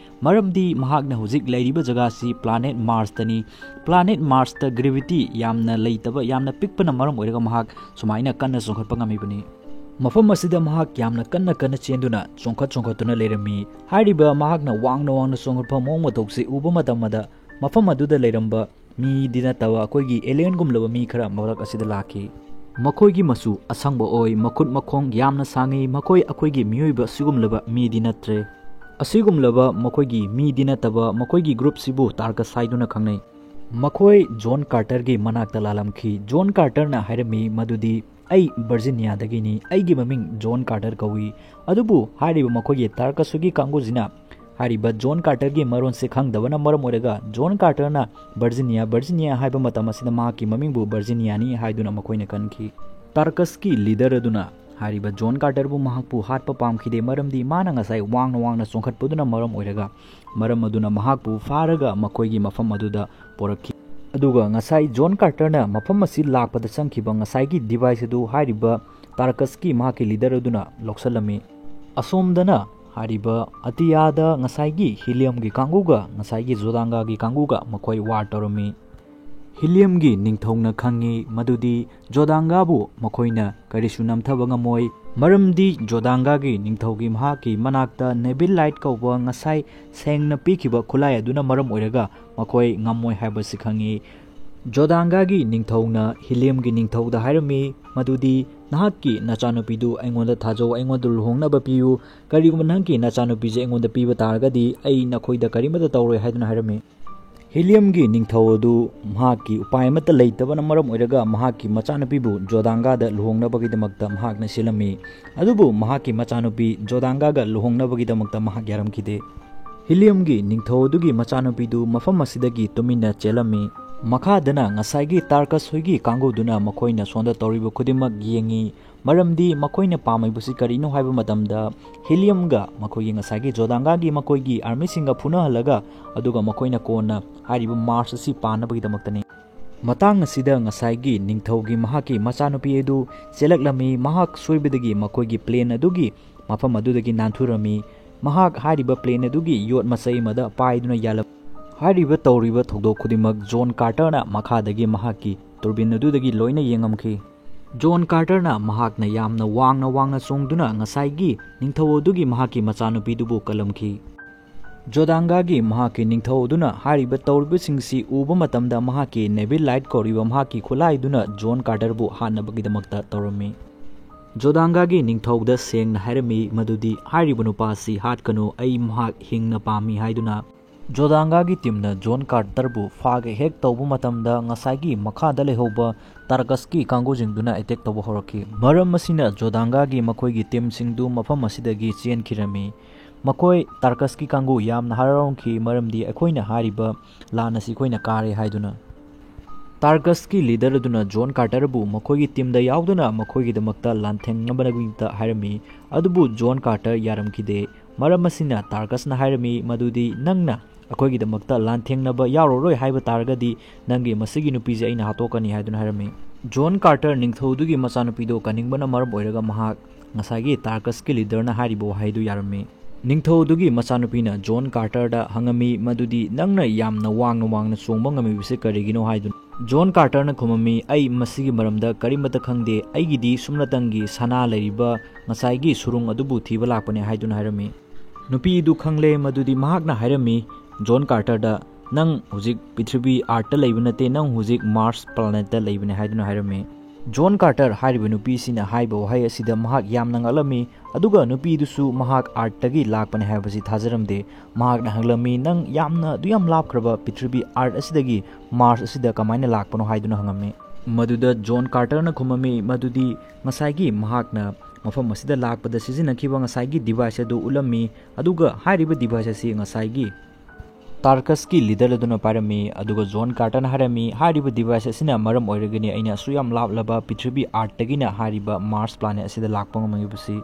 ꯃꯔꯝꯗꯤ ꯃꯍꯥꯛꯅ ꯍꯧꯖꯤꯛ ꯂꯩꯔꯤꯕ ꯖꯒꯥꯁꯤ planet Marsꯇꯅꯤ꯫ Planet Marsꯇ gravity ꯌꯥꯝꯅ ꯂꯩꯇꯕ, ꯌꯥꯝꯅ ꯄꯤꯛꯄꯅ ꯃꯔꯝ ꯑꯣꯏꯔꯒ ꯃꯍꯥꯛ ꯁꯨꯃꯥꯏꯅ ꯀꯟꯅ ꯆꯣꯡꯈꯠꯄ ꯉꯝꯃꯤꯕꯅꯤ꯫ ꯃꯐꯝ ꯑꯁꯤꯗ ꯃꯍꯥꯛ ꯌꯥꯝꯅ ꯀꯟꯅ ꯀꯟꯅ ꯆꯦꯟꯗꯨꯅ ꯆꯣꯡꯈꯠ ꯆꯣꯡꯈꯠꯇꯨꯅ ꯂꯩꯔꯝꯃꯤ꯫ ꯍꯥꯏꯔꯤꯕ ꯃꯍꯥꯛꯅ ꯋꯥꯡꯅ ꯋꯥꯡꯅ ꯆꯣꯡꯈꯠꯄ ꯃꯑꯣꯡ ꯃꯇꯧꯁꯤ ꯎꯕ ꯃꯇꯝꯗ ꯃꯐꯝ ꯑꯗꯨꯗ ꯂꯩꯔꯝꯕ ꯃꯤꯗꯤ ꯅꯠꯇꯕ ꯑꯩꯈꯣꯏꯒꯤ alienꯒꯨꯝꯂꯕ ꯃꯤ ꯈꯔ ꯃꯔꯛ ꯑꯁꯤꯗ ꯂꯥꯛꯈꯤ꯫ ꯃꯈꯣꯏꯒꯤ ꯃꯆꯨ ꯑꯁꯪꯕ ꯑꯣꯏ, ꯃꯈꯨꯠ ꯃꯈꯣꯡ ꯌꯥꯝꯅ ꯁꯥꯡꯉꯤ, ꯃꯈꯣꯏ ꯑꯩꯈꯣꯏꯒꯤ ꯃꯤꯑꯣꯏꯕ ꯑꯁꯤꯒꯨꯝꯂꯕ ꯃꯤꯗꯤ ꯅꯠꯇ꯭ꯔꯦ꯫ ꯑꯁꯤꯒꯨꯝꯂꯕ ꯃꯈꯣꯏꯒꯤ ꯃꯤꯗꯤ ꯅꯠꯇꯕ ꯃꯈꯣꯏꯒꯤ groupꯁꯤꯕꯨ Tarkos ꯍꯥꯏꯗꯨꯅ ꯈꯪꯅꯩ꯫ ꯃꯈꯣꯏ ꯖꯣꯟ ꯀꯥꯔꯇꯔꯒꯤ ꯃꯅꯥꯛꯇ ꯂꯥꯛꯂꯝꯈꯤ꯫ ꯖꯣꯟ ꯀꯥꯔꯇꯔꯅ ꯍꯥꯏꯔꯝꯃꯤ ꯃꯗꯨꯗꯤ, "ꯑꯩ ꯚꯔꯖꯤꯅꯤꯌꯥꯗꯒꯤꯅꯤ, ꯑꯩꯒꯤ ꯃꯃꯤꯡ ꯖꯣꯟ ꯀꯥꯔꯇꯔ ꯀꯧꯏ, ꯑꯗꯨꯕꯨ ꯍꯥꯏꯔꯤꯕ ꯃꯈꯣꯏꯒꯤ ꯇꯥꯔꯀꯁꯨꯒꯤ ꯀꯥꯡꯕꯨꯁꯤꯅ ꯍꯥꯏꯔꯤꯕ ꯖꯣꯟ ꯀꯥꯔꯇꯔꯒꯤ ꯃꯔꯣꯟꯁꯦ ꯈꯪꯗꯕꯅ ꯃꯔꯝ ꯑꯣꯏꯔꯒ ꯖꯣꯟ ꯀꯥꯔꯇꯔꯅ "ꯚꯔꯖꯤꯅꯤꯌꯥ, ꯚꯔꯖꯤꯅꯤꯌꯥ" ꯍꯥꯏꯕ ꯃꯇꯝ ꯑꯁꯤꯗ ꯃꯍꯥꯛꯀꯤ ꯃꯃꯤꯡꯕꯨ ꯚꯔꯖꯤꯅꯤꯌꯥꯅꯤ ꯍꯥꯏꯗꯨꯅ ꯃꯈꯣꯏꯅ ꯈꯟꯈꯤ꯫ ꯇꯥꯔꯀꯁꯀꯤ ꯂꯤꯗꯔ ꯑꯗꯨꯅ ꯍꯥꯏꯔꯤꯕ ꯖꯣꯟ ꯀꯥꯔꯇꯔꯕꯨ ꯃꯍꯥꯛꯄꯨ ꯍꯥꯠꯄ ꯄꯥꯝꯈꯤꯗꯦ, ꯃꯔꯝꯗꯤ ꯃꯥꯅ ꯉꯁꯥꯏ ꯋꯥꯡꯅ ꯋꯥꯡꯅ ꯆꯣꯡꯈꯠꯄꯗꯨꯅ ꯃꯔꯝ ꯑꯣꯏꯔꯒ꯫ ꯃꯔꯝ ꯑꯗꯨꯅ ꯃꯍꯥꯛꯄꯨ ꯐꯥꯔꯒ ꯃꯈꯣꯏꯒꯤ ꯃꯐꯝ ꯑꯗꯨꯗ ꯄꯣꯔꯛꯈꯤ꯫ ꯑꯗꯨꯒ ꯉꯁꯥꯏ ꯖꯣꯟ ꯀꯥꯔꯇꯔꯅ ꯃꯐꯝ ꯑꯁꯤ ꯂꯥꯛꯄꯗ ꯆꯪꯈꯤꯕ ꯉꯁꯥꯏꯒꯤ ꯗꯤꯚꯥꯏꯁ ꯑꯗꯨ ꯍꯥꯏꯔꯤꯕ ꯇꯥꯔꯀꯁꯀꯤ ꯃꯍꯥꯛꯀꯤ ꯂꯤꯗꯔ ꯑꯗꯨꯅ ꯂꯧꯁꯤꯜꯂꯝꯃꯤ꯫ ꯑꯁꯣꯝꯗꯅ ꯍꯥꯏꯔꯤꯕ ꯑꯇꯤꯌꯥꯗ ꯉꯁꯥꯏꯒꯤ ꯍꯤꯂꯤꯌꯝꯒꯤ ꯀꯥꯡꯕꯨꯒ ꯉꯁꯥꯏꯒꯤ ꯖꯣꯗꯥꯡꯒꯥꯒꯤ ꯀꯥꯡꯕꯨꯒ ꯃꯈꯣꯏ ꯋꯥꯔ ꯇꯧꯔꯝꯃꯤ꯫ ꯍꯤꯂꯤꯌꯝꯒꯤ ꯅꯤꯡꯊꯧꯅ ꯈꯪꯉꯤ ꯃꯗꯨꯗꯤ ꯖꯣꯗꯥꯡꯒꯥꯕꯨ ꯃꯈꯣꯏꯅ ꯀꯔꯤꯁꯨ ꯅꯝꯊꯕ ꯉꯝꯃꯣꯏ, ꯃꯔꯝꯗꯤ ꯖꯣꯗꯥꯡꯒꯥꯒꯤ ꯅꯤꯡꯊꯧꯒꯤ ꯃꯍꯥꯛꯀꯤ ꯃꯅꯥꯛꯇ ꯅꯦꯕꯤꯜ ꯂꯥꯏꯠ ꯀꯧꯕ ꯉꯁꯥꯏ ꯁꯦꯡꯅ ꯄꯤꯈꯤꯕ ꯈꯨꯠꯂꯥꯏ ꯑꯗꯨꯅ ꯃꯔꯝ ꯑꯣꯏꯔꯒ ꯃꯈꯣꯏ ꯉꯝꯃꯣꯏ ꯍꯥꯏꯕꯁꯤ ꯈꯪꯉꯤ꯫ ꯖꯣꯗꯥꯡꯒꯥꯒꯤ ꯅꯤꯡꯊꯧꯅ ꯍꯤꯂꯤꯌꯝꯒꯤ ꯅꯤꯡꯊꯧꯗ ꯍꯥꯏꯔꯝꯃꯤ ꯃꯗꯨꯗꯤ, "ꯅꯍꯥꯛꯀꯤ ꯅꯆꯥꯅꯨꯄꯤꯗꯨ ꯑꯩꯉꯣꯟꯗ ꯊꯥꯖꯧ, ꯑꯩꯉꯣꯟꯗ ꯂꯨꯍꯣꯡꯅꯕ ꯄꯤꯌꯨ꯫ ꯀꯔꯤꯒꯨꯝꯕ ꯅꯍꯥꯛꯀꯤ ꯅꯆꯥꯅꯨꯄꯤꯁꯦ ꯑꯩꯉꯣꯟꯗ ꯄꯤꯕ ꯇꯥꯔꯒꯗꯤ ꯑꯩ ꯅꯈꯣꯏꯗ ꯀꯔꯤꯃꯠꯇ ꯇꯧꯔꯣꯏ" ꯍꯥꯏꯗꯨꯅ ꯍꯥꯏꯔꯝꯃꯤ꯫ ꯍꯤꯂꯤꯌꯝꯒꯤ ꯅꯤꯡꯊꯧ ꯑꯗꯨ ꯃꯍꯥꯛꯀꯤ ꯎꯄꯥꯏ ꯑꯃꯠꯇ ꯂꯩꯇꯕꯅ ꯃꯔꯝ ꯑꯣꯏꯔꯒ ꯃꯍꯥꯛꯀꯤ ꯃꯆꯥꯅꯨꯄꯤꯕꯨ ꯖꯣꯗꯥꯡꯒꯥꯗ ꯂꯨꯍꯣꯡꯅꯕꯒꯤꯗꯃꯛꯇ ꯃꯍꯥꯛꯅ ꯁꯤꯜꯂꯝꯃꯤ꯫ ꯑꯗꯨꯕꯨ ꯃꯍꯥꯛꯀꯤ ꯃꯆꯥꯅꯨꯄꯤ ꯖꯣꯗꯥꯡꯒꯥꯒ ꯂꯨꯍꯣꯡꯅꯕꯒꯤꯗꯃꯛꯇ ꯃꯍꯥꯛ ꯌꯥꯔꯝꯈꯤꯗꯦ꯫ ꯍꯤꯂꯤꯌꯝꯒꯤ ꯅꯤꯡꯊꯧ ꯑꯗꯨꯒꯤ ꯃꯆꯥꯅꯨꯄꯤꯗꯨ ꯃꯐꯝ ꯑꯁꯤꯗꯒꯤ ꯇꯨꯃꯤꯟꯅ ꯆꯦꯜꯂꯝꯃꯤ꯫ ꯃꯈꯥꯗꯅ ꯉꯁꯥꯏꯒꯤ ꯇꯥꯔꯀꯁ ꯍꯣꯏꯒꯤ ꯀꯥꯡꯕꯨꯗꯨꯅ ꯃꯈꯣꯏꯅ ꯁꯣꯝꯗ ꯇꯧꯔꯤꯕ ꯈꯨꯗꯤꯡꯃꯛ ꯌꯦꯡꯉꯤ, ꯃꯔꯝꯗꯤ ꯃꯈꯣꯏꯅ ꯄꯥꯝꯃꯤꯕꯁꯤ ꯀꯔꯤꯅꯣ ꯍꯥꯏꯕ ꯃꯇꯝꯗ ꯍꯤꯂꯤꯌꯝꯒ ꯃꯈꯣꯏꯒꯤ ꯉꯁꯥꯏꯒꯤ ꯖꯣꯗꯥꯡꯒꯥꯒꯤ ꯃꯈꯣꯏꯒꯤ ꯑꯥꯔꯃꯤꯁꯤꯡꯒ ꯐꯨꯅꯍꯜꯂꯒ, ꯑꯗꯨꯒ ꯃꯈꯣꯏꯅ ꯀꯣꯟꯅ ꯍꯥꯏꯔꯤꯕ ꯃꯥꯔꯁ ꯑꯁꯤ ꯄꯥꯟꯅꯕꯒꯤꯗꯃꯛꯇꯅꯤ꯫ ꯃꯇꯥꯡ ꯑꯁꯤꯗ ꯉꯁꯥꯏꯒꯤ ꯅꯤꯡꯊꯧꯒꯤ ꯃꯍꯥꯛꯀꯤ ꯃꯆꯥꯅꯨꯄꯤ ꯑꯗꯨ ꯆꯦꯜꯂꯛꯂꯝꯃꯤ꯫ ꯃꯍꯥꯛ ꯁꯣꯏꯕꯗꯒꯤ ꯃꯈꯣꯏꯒꯤ ꯄ꯭ꯂꯦꯟ ꯑꯗꯨꯒꯤ ꯃꯐꯝ ꯑꯗꯨꯗꯒꯤ ꯅꯥꯟꯊꯨꯔꯝꯃꯤ꯫ ꯃꯍꯥꯛ ꯍꯥꯏꯔꯤꯕ ꯄ꯭ꯂꯦꯟ ꯑꯗꯨꯒꯤ ꯌꯣꯠ ꯃꯆꯩ ꯑꯃꯗ ꯄꯥꯏꯗꯨꯅ ꯌꯥꯜꯂꯝ-, ꯍꯥꯏꯔꯤꯕ ꯇꯧꯔꯤꯕ ꯊꯧꯗꯣꯛ ꯈꯨꯗꯤꯡꯃꯛ ꯖꯣꯟ ꯀꯥꯔꯇꯔꯅ ꯃꯈꯥꯗꯒꯤ ꯃꯍꯥꯛꯀꯤ ꯇꯨꯔꯕꯤꯟ ꯑꯗꯨꯗꯒꯤ ꯂꯣꯏꯅ ꯌꯦꯡꯉꯝꯈꯤ꯫ ꯖꯣꯟ ꯀꯥꯔꯇꯔꯅ ꯃꯍꯥꯛꯅ ꯌꯥꯝꯅ ꯋꯥꯡꯅ ꯋꯥꯡꯅ ꯆꯣꯡꯗꯨꯅ ꯉꯁꯥꯏꯒꯤ ꯅꯤꯡꯊꯧ ꯑꯗꯨꯒꯤ ꯃꯍꯥꯛꯀꯤ ꯃꯆꯥꯅꯨꯄꯤꯗꯨꯕꯨ ꯀꯜꯂꯝꯈꯤ꯫ ꯖꯣꯗꯥꯡꯒꯥꯒꯤ ꯃꯍꯥꯛꯀꯤ ꯅꯤꯡꯊꯧ ꯑꯗꯨꯅ ꯍꯥꯏꯔꯤꯕ ꯇꯧꯔꯤꯕꯁꯤꯡꯁꯤ ꯎꯕ ꯃꯇꯝꯗ ꯃꯍꯥꯛꯀꯤ ꯅꯦꯚꯤꯜ ꯂꯥꯏꯠ ꯀꯧꯔꯤꯕ ꯃꯍꯥꯛꯀꯤ ꯈꯨꯠꯂꯥꯏꯗꯨꯅ ꯖꯣꯟ ꯀꯥꯔꯇꯔꯕꯨ ꯍꯥꯠꯅꯕꯒꯤꯗꯃꯛꯇ ꯇꯧꯔꯝꯃꯤ꯫ ꯖꯣꯗꯥꯡꯒꯥꯒꯤ ꯅꯤꯡꯊꯧꯗ ꯁꯦꯡꯅ ꯍꯥꯏꯔꯝꯃꯤ ꯃꯗꯨꯗꯤ ꯍꯥꯏꯔꯤꯕ ꯅꯨꯄꯥ ꯑꯁꯤ ꯍꯥꯠꯀꯅꯨ, ꯑꯩ ꯃꯍꯥꯛ ꯍꯤꯡꯅ ꯄꯥꯝꯃꯤ ꯍꯥꯏꯗꯨꯅ꯫ ꯖꯣꯗꯥꯡꯒꯥꯒꯤ ꯇꯤꯝꯅ ꯖꯣꯟ ꯀꯥꯔꯇꯔꯕꯨ ꯐꯥꯒꯦ ꯍꯦꯛ ꯇꯧꯕ ꯃꯇꯝꯗ ꯉꯁꯥꯏꯒꯤ ꯃꯈꯥꯗ ꯂꯩꯍꯧꯕ ꯇꯥꯔꯀꯁꯀꯤ ꯀꯥꯡꯕꯨꯁꯤꯡꯗꯨꯅ ꯑꯦꯇꯦꯛ ꯇꯧꯕ ꯍꯧꯔꯛꯈꯤ꯫ ꯃꯔꯝ ꯑꯁꯤꯅ ꯖꯣꯗꯥꯡꯒꯥꯒꯤ ꯃꯈꯣꯏꯒꯤ ꯇꯤꯝꯁꯤꯡꯗꯨ ꯃꯐꯝ ꯑꯁꯤꯗꯒꯤ ꯆꯦꯟꯈꯤꯔꯝꯃꯤ꯫ ꯃꯈꯣꯏ ꯇꯥꯔꯀꯁꯀꯤ ꯀꯥꯡꯕꯨ ꯌꯥꯝꯅ ꯍꯔꯥꯎꯔꯝꯈꯤ, ꯃꯔꯝꯗꯤ ꯑꯩꯈꯣꯏꯅ ꯍꯥꯏꯔꯤꯕ ꯂꯥꯟ ꯑꯁꯤ ꯑꯩꯈꯣꯏꯅ ꯀꯥꯔꯦ ꯍꯥꯏꯗꯨꯅ꯫ ꯇꯥꯔꯀꯁꯀꯤ ꯂꯤꯗꯔ ꯑꯗꯨꯅ ꯖꯣꯟ ꯀꯥꯔꯇꯔꯕꯨ ꯃꯈꯣꯏꯒꯤ ꯇꯤꯝꯗ ꯌꯥꯎꯗꯨꯅ ꯃꯈꯣꯏꯒꯤꯗꯃꯛꯇ ꯂꯥꯟꯊꯦꯡꯅꯕꯒꯤꯗꯃꯛꯇ ꯍꯥꯏꯔꯝꯃꯤ꯫ ꯑꯗꯨꯕꯨ ꯖꯣꯟ ꯀꯥꯔꯇꯔ ꯌꯥꯔꯝꯈꯤꯗꯦ꯫ ꯃꯔꯝ ꯑꯁꯤꯅ ꯇꯥꯔꯀꯁꯅ ꯍꯥꯏꯔꯝꯃꯤ ꯃꯗꯨꯗꯤ ꯅꯪꯅ ꯑꯩꯈꯣꯏꯒꯤꯗꯃꯛꯇ ꯂꯥꯟꯊꯦꯡꯅꯕ ꯌꯥꯎꯔꯔꯣꯏ ꯍꯥꯏꯕ ꯇꯥꯔꯒꯗꯤ ꯅꯪꯒꯤ ꯃꯁꯤꯒꯤ ꯅꯨꯄꯤꯁꯦ ꯑꯩꯅ ꯍꯥꯠꯇꯣꯛꯀꯅꯤ ꯍꯥꯏꯗꯨꯅ ꯍꯥꯏꯔꯝꯃꯤ꯫ ꯖꯣꯟ ꯀꯥꯔꯇꯔ ꯅꯤꯡꯊꯧꯗꯨꯒꯤ ꯃꯆꯥꯅꯨꯄꯤꯗꯣ ꯀꯟꯅꯤꯡꯕꯅ ꯃꯔꯝ ꯑꯣꯏꯔꯒ ꯃꯍꯥꯛ ꯉꯁꯥꯏꯒꯤ ꯇꯥꯔꯀꯁꯀꯤ ꯂꯤꯗꯔꯅ ꯍꯥꯏꯔꯤꯕ ꯋꯥꯍꯩꯗꯨ ꯌꯥꯔꯝꯃꯤ꯫ ꯅꯤꯡꯊꯧꯗꯨꯒꯤ ꯃꯆꯥꯅꯨꯄꯤꯅ ꯖꯣꯟ ꯀꯥꯔꯇꯔꯗ ꯍꯪꯉꯝꯃꯤ ꯃꯗꯨꯗꯤ ꯅꯪꯅ ꯌꯥꯝꯅ ꯋꯥꯡꯅ ꯋꯥꯡꯅ ꯆꯣꯡꯕ ꯉꯝꯃꯤꯕꯁꯤ ꯀꯔꯤꯒꯤꯅꯣ ꯍꯥꯏꯗꯨꯅ꯫ ꯖꯣꯟ ꯀꯥꯔꯇꯔꯅ ꯈꯨꯝꯃꯝꯃꯤ, "ꯑꯩ ꯃꯁꯤꯒꯤ ꯃꯔꯝꯗ ꯀꯔꯤꯃꯠꯇ ꯈꯪꯗꯦ, ꯑꯩꯒꯤꯗꯤ ꯁꯨꯞꯅꯇꯪꯒꯤ ꯁꯅꯥ ꯂꯩꯔꯤꯕ ꯉꯁꯥꯏꯒꯤ ꯁꯨꯔꯨꯡ ꯑꯗꯨꯕꯨ ꯊꯤꯕ ꯂꯥꯛꯄꯅꯦ" ꯍꯥꯏꯗꯨꯅ ꯍꯥꯏꯔꯝꯃꯤ꯫ ꯅꯨꯄꯤ ꯑꯗꯨ ꯈꯪꯂꯦ ꯃꯗꯨꯗꯤ ꯃꯍꯥꯛꯅ ꯍꯥꯏꯔꯝꯃꯤ ꯖꯣꯟ ꯀꯥꯔꯇꯔꯗ, "ꯅꯪ ꯍꯧꯖꯤꯛ ꯄ꯭ꯔꯤꯊꯤꯕꯤ ꯑꯥꯔꯠꯇ ꯂꯩꯕ ꯅꯠꯇꯦ, ꯅꯪ ꯍꯧꯖꯤꯛ ꯃꯥꯔꯁ ꯄ꯭ꯂꯥꯅꯦꯠꯇ ꯂꯩꯕꯅꯦ" ꯍꯥꯏꯗꯨꯅ ꯍꯥꯏꯔꯝꯃꯤ꯫ ꯖꯣꯟ ꯀꯥꯔꯇꯔ ꯍꯥꯏꯔꯤꯕ ꯅꯨꯄꯤꯁꯤꯅ ꯍꯥꯏꯕ ꯋꯥꯍꯩ ꯑꯁꯤꯗ ꯃꯍꯥꯛ ꯌꯥꯝꯅ ꯉꯛꯂꯝꯃꯤ, ꯑꯗꯨꯒ ꯅꯨꯄꯤꯗꯨꯁꯨ ꯃꯍꯥꯛ ꯑꯥꯔꯠꯇꯒꯤ ꯂꯥꯛꯄꯅꯦ ꯍꯥꯏꯕꯁꯤ ꯊꯥꯖꯔꯝꯗꯦ꯫ ꯃꯍꯥꯛꯅ ꯍꯪꯂꯝꯃꯤ, "ꯅꯪ ꯌꯥꯝꯅ ꯑꯗꯨ ꯌꯥꯝ ꯂꯥꯞꯈ꯭ꯔꯕ ꯄ꯭ꯔꯤꯊꯤꯕꯤ ꯑꯥꯔꯠ ꯑꯁꯤꯗꯒꯤ ꯃꯥꯔꯁ ꯑꯁꯤꯗ ꯀꯃꯥꯏꯅ ꯂꯥꯛꯄꯅꯣ?" ꯍꯥꯏꯗꯨꯅ ꯍꯪꯉꯝꯃꯤ꯫ ꯃꯗꯨꯗ ꯖꯣꯟ ꯀꯥꯔꯇꯔꯅ ꯈꯨꯝꯃꯝꯃꯤ ꯃꯗꯨꯗꯤ ꯉꯁꯥꯏꯒꯤ ꯃꯍꯥꯛꯅ ꯃꯐꯝ ꯑꯁꯤꯗ ꯂꯥꯛꯄꯗ ꯁꯤꯖꯤꯟꯅꯈꯤꯕ ꯉꯁꯥꯏꯒꯤ ꯗꯤꯚꯥꯏꯁ ꯑꯗꯨ ꯎꯠꯂꯝꯃꯤ, ꯑꯗꯨꯒ ꯍꯥꯏꯔꯤꯕ ꯗꯤꯚꯥꯏꯁ ꯑꯁꯤ ꯉꯁꯥꯏꯒꯤ ꯇꯥꯔꯀꯁꯀꯤ ꯂꯤꯗꯔ ꯑꯗꯨꯅ ꯄꯥꯏꯔꯝꯃꯤ꯫ ꯑꯗꯨꯒ ꯖꯣꯟ ꯀꯥꯔꯇꯔꯅ ꯍꯥꯏꯔꯝꯃꯤ, "ꯍꯥꯏꯔꯤꯕ ꯗꯤꯚꯥꯏꯁ ꯑꯁꯤꯅ ꯃꯔꯝ ꯑꯣꯏꯔꯒꯅꯤ ꯑꯩꯅ ꯑꯁꯨꯛ ꯌꯥꯝ ꯂꯥꯞꯂꯕ ꯄ꯭ꯔꯤꯊꯤꯕꯤ ꯑꯥꯔꯠꯇꯒꯤꯅ ꯍꯥꯏꯔꯤꯕ ꯃꯥꯔꯁ ꯄ꯭ꯂꯥꯅꯦꯠ ꯑꯁꯤꯗ ꯂꯥꯛꯄ ꯉꯝꯃꯤꯕꯁꯤ"꯫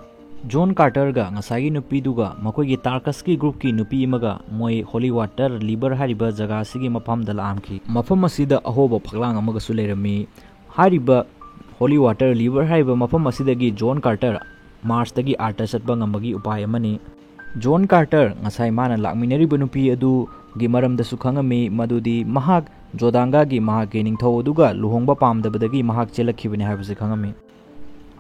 ꯖꯣꯟ ꯀꯥꯔꯇꯔꯒ ꯉꯁꯥꯏꯒꯤ ꯅꯨꯄꯤꯗꯨꯒ ꯃꯈꯣꯏꯒꯤ ꯇꯥꯔꯀꯁꯀꯤ ꯒ꯭ꯔꯨꯞꯀꯤ ꯅꯨꯄꯤ ꯑꯃꯒ ꯃꯣꯏ ꯍꯣꯂꯤ ꯋꯥꯇꯔ ꯂꯤꯚꯔ ꯍꯥꯏꯔꯤꯕ ꯖꯒꯥ ꯑꯁꯤꯒꯤ ꯃꯐꯝꯗ ꯂꯥꯛꯑꯝꯈꯤ꯫ ꯃꯐꯝ ꯑꯁꯤꯗ ꯑꯍꯣꯕ ꯐꯛꯂꯥꯡ ꯑꯃꯒꯁꯨ ꯂꯩꯔꯝꯃꯤ꯫ ꯍꯥꯏꯔꯤꯕ ꯍꯣꯂꯤ ꯋꯥꯇꯔ ꯂꯤꯚꯔ ꯍꯥꯏꯔꯤꯕ ꯃꯐꯝ ꯑꯁꯤꯗꯒꯤ ꯖꯣꯟ ꯀꯥꯔꯇꯔ ꯃꯥꯔꯁꯇꯒꯤ ꯑꯥꯔꯠꯇ ꯆꯠꯄ ꯉꯝꯕꯒꯤ ꯎꯄꯥꯏ ꯑꯃꯅꯤ꯫ ꯖꯣꯟ ꯀꯥꯔꯇꯔ ꯉꯁꯥꯏ ꯃꯥꯅ ꯂꯥꯛꯃꯤꯟꯅꯔꯤꯕ ꯅꯨꯄꯤ ꯑꯗꯨꯒꯤ ꯃꯔꯝꯗꯁꯨ ꯈꯪꯉꯝꯃꯤ, ꯃꯗꯨꯗꯤ ꯃꯍꯥꯛ ꯖꯣꯗꯥꯡꯒꯥꯒꯤ ꯃꯍꯥꯛꯀꯤ ꯅꯤꯡꯊꯧ ꯑꯗꯨꯒ ꯂꯨꯍꯣꯡꯕ ꯄꯥꯝꯗꯕꯗꯒꯤ ꯃꯍꯥꯛ ꯆꯦꯜꯂꯛꯈꯤꯕꯅꯤ ꯍꯥꯏꯕꯁꯤ ꯈꯪꯉꯝꯃꯤ꯫